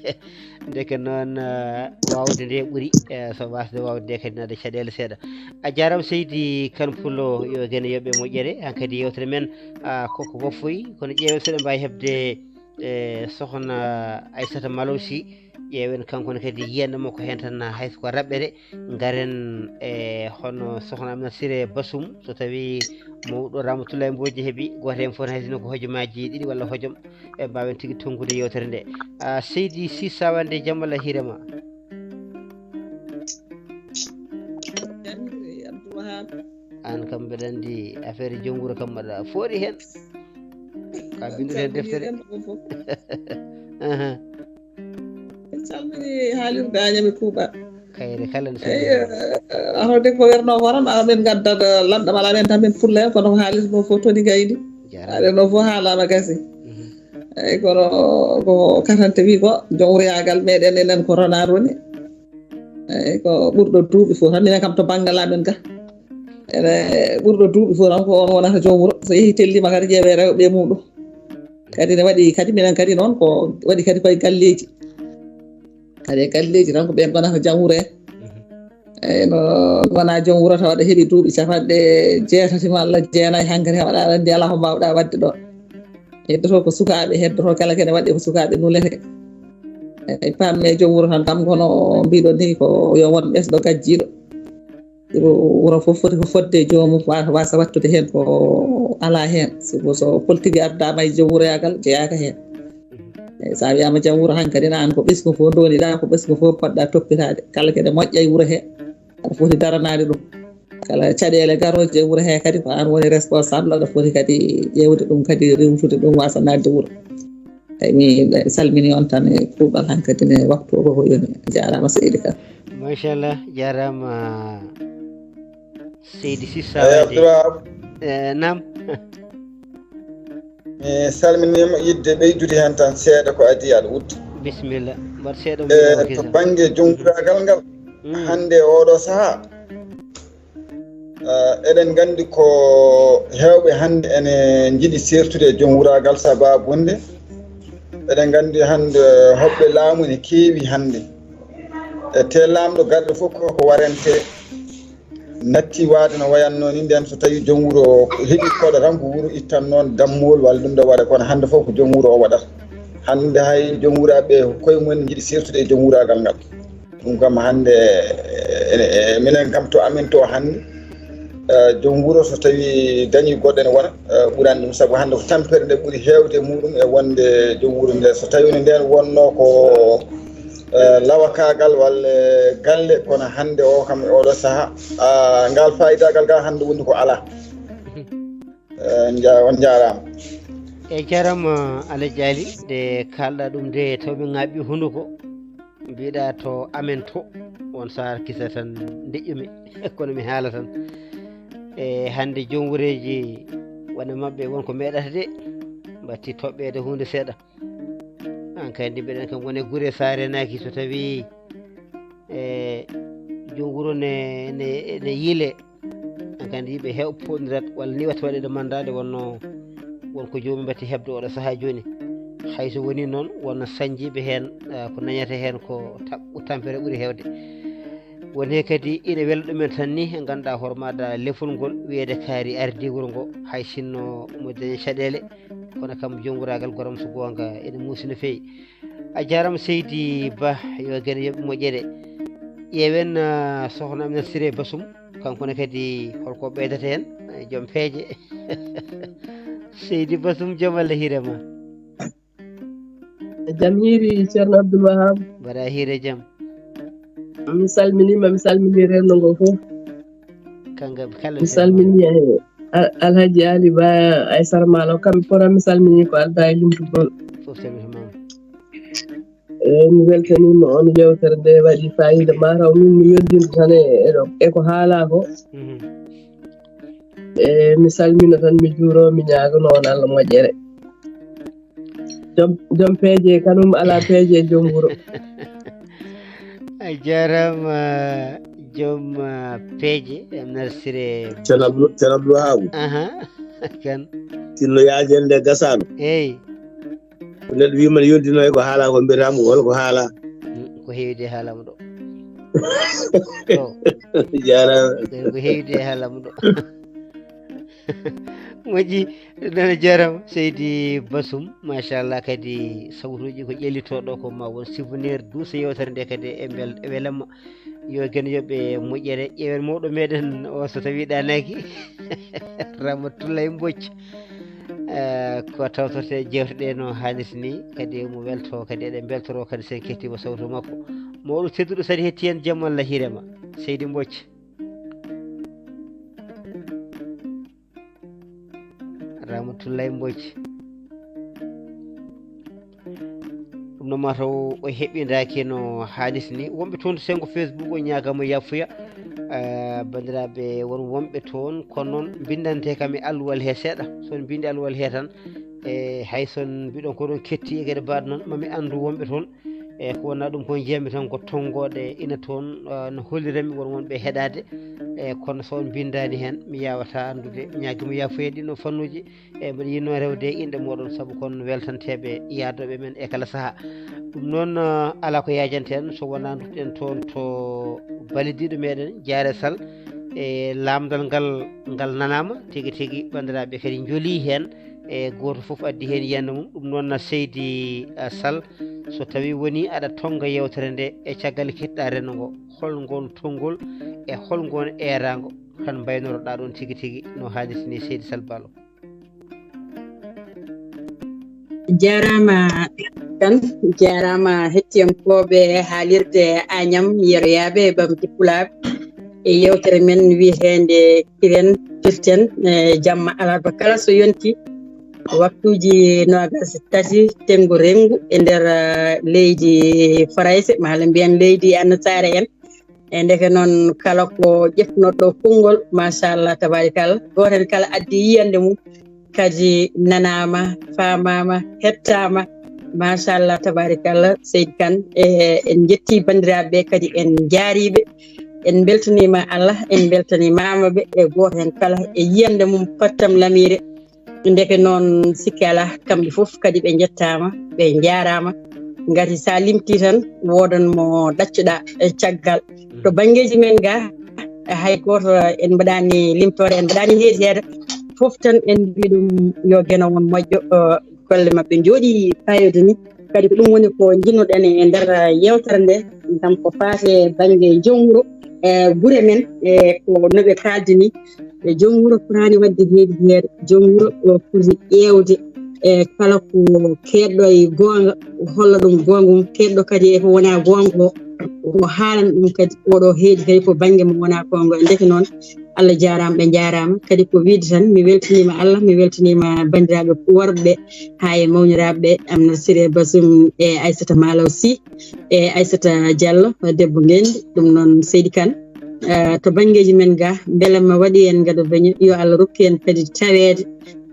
Ndeke noon, ah, waawde nde ɓuri, eh, so waasde waawde nde kadi nada caɗeele seeɗa. A jaaraama seydi Kan Pullo, yo gene yoɓe moƴƴere. Hankadi yewtere men, ah, koko woffoyi, kono ƴeewen so eɗen mbaawi heɓde, eh, sokhna Aissata Malo Sy. Ƴeewen kanko ne kadi yiyannde makko heen tan, hay so ko raɓɓere. Ngaren e hono sokhna Aminata Siré Basum, so tawii mawɗo Ramatoulaye Mbodji heɓi, gooto heen fof hay sinno ko hojomaaji ɗiɗi walla hojom, ɓe mbaawen tigi tonngude yewtere nde. Ah, seydi Sy Sawa nde, jam Allah hiire ma. Aan kam mbeɗa anndi affaire joom wuro kam aɗa fooɗi heen. Ka binndude heen deftere. Aha. Salmini haalirde Añam e Kuuɓal. Kayre kala ne eyi. Ato de ko wernoo ko tan amin ngaddat lanɗam ala men tan min pulla en kono ko haalirnoo fof toni gayni. Jarama. Aɗa no fof haalama gasi. Mhm. Eyi kono ko katante wi ko joom wuroyagal meɗen enen ko ronar woni. Eyi ko ɓurɗo duuɓi fof tan minen kam to banggal amen ga. Ene ɓurɗo duuɓi fof tan ko on wonata joom wuro so yeehi tellima kadi ƴeewe rewɓe muɗum. Kadi ne waɗi kadi minen kadi noon ko waɗi kadi koye galleeji. Kadi e galleeji tan ko ɓeen gonata jam wuro en. Eyi no wona joom wuro taw aɗa heɓi duuɓi capanɗe jeetati malla jeenayi hankadi kam aɗa anndi alaa ko mbaawɗa waɗde ɗoon. Heddoto ko sukaaɓe heddoto kala kene waɗde ko sukaaɓe nulete. Eyi pamme joom wuro tan kam kono mbiɗon ni ko yo won ɓesɗo gajjiiɗo. Wuro fof foti ko fodde e joomum wasa wattude heen ko alaa heen sibu so politique ardaama e joom wuroyagal jeyaaka heen. Eyi so a wiyama joom wuro hankadi na an ko ɓesngu fof ndoniɗa ko ɓesngu fof poɗɗa toppitaade kala kene moƴƴa e wuro he aɗa foti daranaade ɗum. Kala caɗeele garooje e wuro he kadi ko an woni responsable aɗa foti kadi ƴeewde ɗum kadi rewtude ɗum wasa naatde wuro. Eyi mi salmini on tan e kuuɓal hankadi ne waktu o koko yoni. Jarama seydi ka. Machallah jarama. Seydi sissawade. Nam. Mi salminima yidde ɓeydude hen tan seeɗa ko adi aɗa uddi. Bisimilla mbaɗ seeɗa. E to bangge jom wuragal ngal. Hande oɗo saaha. Eɗen nganndi ko heewɓe hannde ene njiɗi seertude e joom wuraagal sabaabu nde eɗen nganndi hannde hoɓɓe laamu ne keewi hannde. E te laamɗo garɗo fof koko warante natti waade no wayatno ni ndeen so tawi joom wuro heɓi koɗo tan ko wuro ittan noon dammuwol walla ɗum ɗo waɗa kono hannde fof ko joom wuro o waɗata. Hannde hay joom wuraaɓe koye mumen njiɗi seertude e joom wuraagal ngal. Ɗum kam hannde minen kam to amin to hannde joom wuro so tawi dañi goɗɗo ene wona ɓurani ɗum sabu hannde ko tampere nde ɓuri heewde e muɗum e wonde joom wuro nde so tawi no nden wonno ko lawakagal walla galle kono hannde o kam e oɗo saaha ngal fayidagal ga hannde woni ko ala. On njaaraama. E jarama Alaji Ali nde kalɗa ɗum nde tawmi ŋaɓɓi hunduko mbiɗa to amen to on sahar kisa tan deƴƴumi kono mi haala tan. E hannde joom wureeji wona maɓɓe wonko meeɗata de mbatti toɓɓeede hunde seeɗa. An kadi mbiɗen kam wone gure saare naaki so tawi e joom wuro ne ne ne yiile. An kadi yimɓe heew poɗdirat walla ni watta waɗeɗo manda nde wonno wonko joomum mbatti heɓde oɗo sahaa jooni. Hay so woni noon wonno sañjiiɓe heen ko nañata heen ko tampere ɓuri heewde. Woni heen kadi ina wela ɗumen tan ni ngannduɗaa hoore maaɗa lefol ngol wiyeede kaari ardii wuro ngo hay sinno omo daña caɗeele kono kam joom wuraagal gorom so goonga ene muusi no feewi. A jarama seydi ba yo gene yoɓe moƴƴere. Ƴeewen sohna amen sire basum kanko ne kadi holko ɓeydata hen joom peeje. Seydi basum joom allah hiirema. Jam hiiri ceerno abdoul wahab. Mbaɗa hiire jam. Mi salminima mi salmini rendo ngo fof. Kanko kala mi salmini alhaji ali ba aysara malo kamɓe fof tan mi salmini ko alda e limtugol. Fof salmitimama. Eyi mi weltaniima on yewtere nde waɗi fayida mataw min mi yondinta tan e e ko haalaa ko. Eyi mi salmina tan mi juuroo mi ñaagano on Allah moƴƴere. Joom joom peeje kanum alaa peeje e joom wuro. A jaaraama joom peeje. Em narsire. Ceerno Abdou Ceerno Abdou Wahabu. Aha. Kan. Sinno yaajande gasaano. Eyi. Neɗɗo wiima ne yondino e ko haala ko mbiyataamo ko holko haala. Ko heewde haalama ɗo. Ko heewde haalama ɗo. Moƴƴi. Nana jarama seydi basum machallah kadi sawtuji ko ƴellitoɗo ko ma won souvenir duusa yewtere nde kadi e bel e welamma. Yo gen yoɓe moƴƴere ƴeewen mawɗo meɗen o so tawi ɗanaki. Ramatullay mbocc. Ko tawtorte jewteɗe no hannirta ni kadi mo welto kadi eɗen beltoro kadi sen kettima sawtu makko. Mawɗo tedduɗo sadi hetti hen jamma allah hiirema. Seydi mbocc. Ramatullay mbocc. Ɗum no mataw o heɓindaaki no haanis ni. Wonɓe toon to senngo Facebook o ñaagamo yafuya. Eh, banndiraaɓe, won wonɓe toon, kono noon mbinndante kam e alluwal he seeɗa. So on mbindi alluwal he tan, e hay so on mbiɗon ko ɗon ketti e geɗe mbaɗ noon, mami anndu wonɓe toon. E ko wona ɗum ko njiyami tan ko tonngooɗe ina toon, eh, no holliranmi won wonɓe heɗaade. E kono so on mbindaani heen, mi yaawataa anndude. Mi ñaagima yafuya ɗiɗo fannuuji. E mboɗo yinnoo rewde e inɗe mooɗon, sabu kon weltanteeɓe yaadooɓe men e kala sahaa. Ɗum noon, eh, alaa ko yaajanta en so wonaa ndutɗen toon to balidiiɗo meɗen, Jaare Sal, e laamdal ngal, ngal nanaama tigi tigi, banndiraaɓe kadi njolii heen, e gooto fof addi heen yiyannde mum. Ɗum noon, Seydi, eh, Sal, so tawii wonii aɗa tonnga yeewtere nde e caggal keɗɗaa renndo ngo, hol ngol tonngol e hol ngol eeraango tan mbaynoroɗaa ɗoon tigi tigi no haanirta ni, Seydi Sal Balo? Jarama kan, jarama hettiyankooɓe haalirde Añam yeroyaaɓe e ɓamde Pulaaɓe e yewtere men wiyeteende Kiren Pirten, e jamma alarba kala so yonti waktuuji noogas tati tenngo renngu e nder, eh, leydi Farayse, maa hala mbiyen leydi Annasaare en. E ndeke noon kala ko ƴefnoɗo konngol, machallah, tabarikalla, gooto heen kala addi yiyannde mum, kadi nanaama, faamaama, hettaama, machallah, tabarikalla, Seydi Kan. E en njetti banndiraaɓe ɓe, kadi en njaariiɓe, en mbeltaniima Allah, en mbeltaniimaama ɓe, e gooto heen kala e yiyannde mum, pattam lamiire. Ndeke noon, sikke alaa, kamɓe fof kadi ɓe njettaama, ɓe njaaraama. Ngati so a limtii tan, woodan mo ɗaccuɗaa e caggal. To banngeeji men gaa, hay gooto en mbaɗaani limtoore, en mbaɗaani heedi heede. Fof tan en mbii ɗum yo geno won moƴƴo, eh, golle maɓɓe njooɗii fayida ni. Kadi ko ɗum woni ko njiɗnoɗen e nder yeewtere nde, kam ko faati e bannge joom wuro, e gure men, e ko no ɓe kaaldi ni. E joom wuro fotaani waɗde heedi heede, joom wuro o foti ƴeewde e kala ko keedɗo e goonga, o holla ɗum goonga mum, keedɗo kadi e ko wonaa goonga o, o haalana ɗum kadi oɗo heedi kadi ko bannge mo wonaa goonga. Ndeke noon, Allah jaaraama, ɓe njaaraama. Kadi ko wiide tan, mi weltaniima Allah, mi weltaniima banndiraaɓe worɓe ɓe, haa e mawniraaɓe ɓe, Amna Siré Basum e Aissata Malaw Sy e Aissata Diallo, debbo ngenndi. Ɗum noon, Seydi Kan, eh, to banngeeji men gaa, mbele ma waɗi en ngada beñe, yo Allah rokku en kadi taweede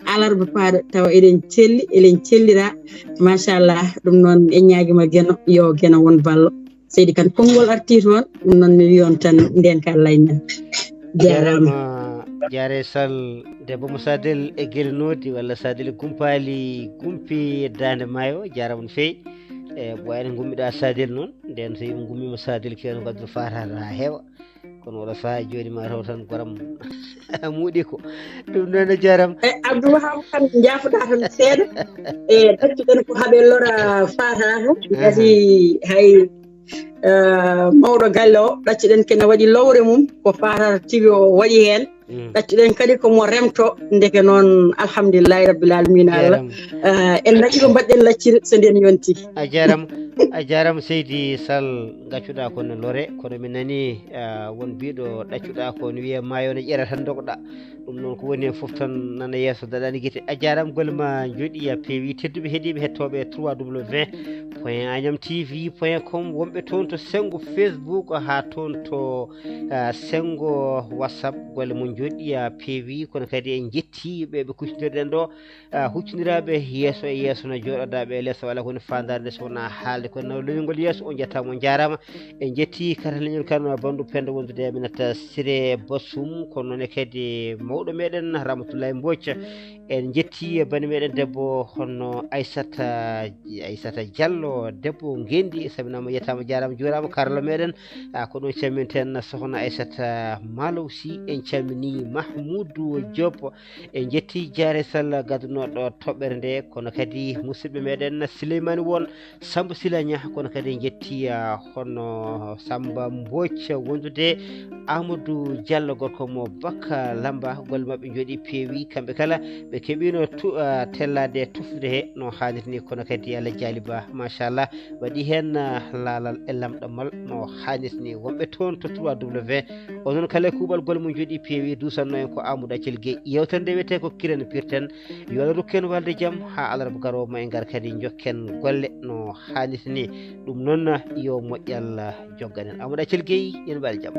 alarba paaɗo, tawa eɗen celli, eɗen cellira. Machallah, ɗum noon, en ñaagiima geno, yo geno won ballo. Seydi Kan, konngol artii toon, ɗum noon mi wiy on tan ndeenka Allah e men. Jaaraama. Jaare Sal, debbo mo Sadel e Gelnoodi, walla Sadel Gumpaali, Gumpi Daande Maayo, jaaraama no feewi. E, wayno ngummiɗaa Sadel noon, ndeen so yimɓe ngummiima Sadel, keewno ngadduɗo faataade haa heewa. Kono oɗo sahaa jooni ma taw tan goram muuɗi ko. Ɗum noon, a jaaraama. E, Abdou Wahab Kan, njaafoɗaa tan seeɗa. E, ɗaccuɗen ko haɓe lora faataaka. Aha. Ngati hay, eh, mawɗo galle o, ɗaccuɗen kene waɗi lowre mum, ko faataata tigi o waɗi heen. Mm. Ɗaccuɗen kadi ko mo remto, ndeke noon, alhamdulillahi rabbil alamina Allah. Jaaraama. Eh, en natti ko mbaɗɗen lacciri so ndeen yonti. A jaaraama, a jaaraama Seydi Sal, ngaccuɗaa ko no lore, kono mi nani, ah, won biiɗo ɗaccuɗaa ko no wiyee maayo no ƴera tan ndogɗaa. Ɗum noon ko woni heen fof tan nana yeeso daɗani gite. A jaaraama, golle ma njooɗii haa peewi. Tedduɓe heɗiiɓe hettooɓe trois W point agnam T V point com, wonɓe toon to senngo Facebook haa toon to, ah, senngo WhatsApp, golle mon njooɗii haa peewi, kono kadi en njettii ɓe ɓe kuccondirɗen ɗo. Ah, huccondiraaɓe yeeso e yeeso no jooɗodaaɓe e les, wala ko woni faandaare nde so wonaa haalde ko naw leñol yeeso. On njettaama, on njaaraama. En njettii kadi leñol kan, banndum Penda wondude e Aminata Siré Basum, kono noon kadi mawɗo meɗen Ramatullahi Mbooc. En njettii bani meɗen debbo hono Aissata, Aissata Diallo, debbo ngenndi, salminaama, yettaama, jaaraama, juuraama. Karalla meɗen, ah, ko ɗum calminten sohna Aissata Malaw Sy. En calminii Mahmoudou Diop. En njettii Jaare Sall gaddunoɗo toɓɓere nde, kono kadi musidɓe meɗen Sileymaani Won, Samba Sila Ñah, kono kadi en njettii, ah, hono Samba Mbooc wondude Amadou Diallo, gorko mo Bakka Lamba. Golle maɓɓe njooɗii, peewi, kamɓe kala ɓe keɓiino tu-, ah, tellaade tufde he no haanirta ni, kono kadi Allah jaali ba, machallah, waɗi heen, ah, laalal e lamɗammal no haanirta ni. Wonɓe toon to trois W, onon kala e kuuɓal golle mum njooɗii, peewi, duusanno en ko Amadou Accel Gueye. Yeewtere nde wiyetee ko Kiren Pirten. Yo Allah rokku en walde jam haa alarba garoowo, ma en ngar kadi njokken golle no haanirta. Ni ɗum noon yo moƴƴal jogganen. Amadou Accel Gueye, yen mbaɗi jam.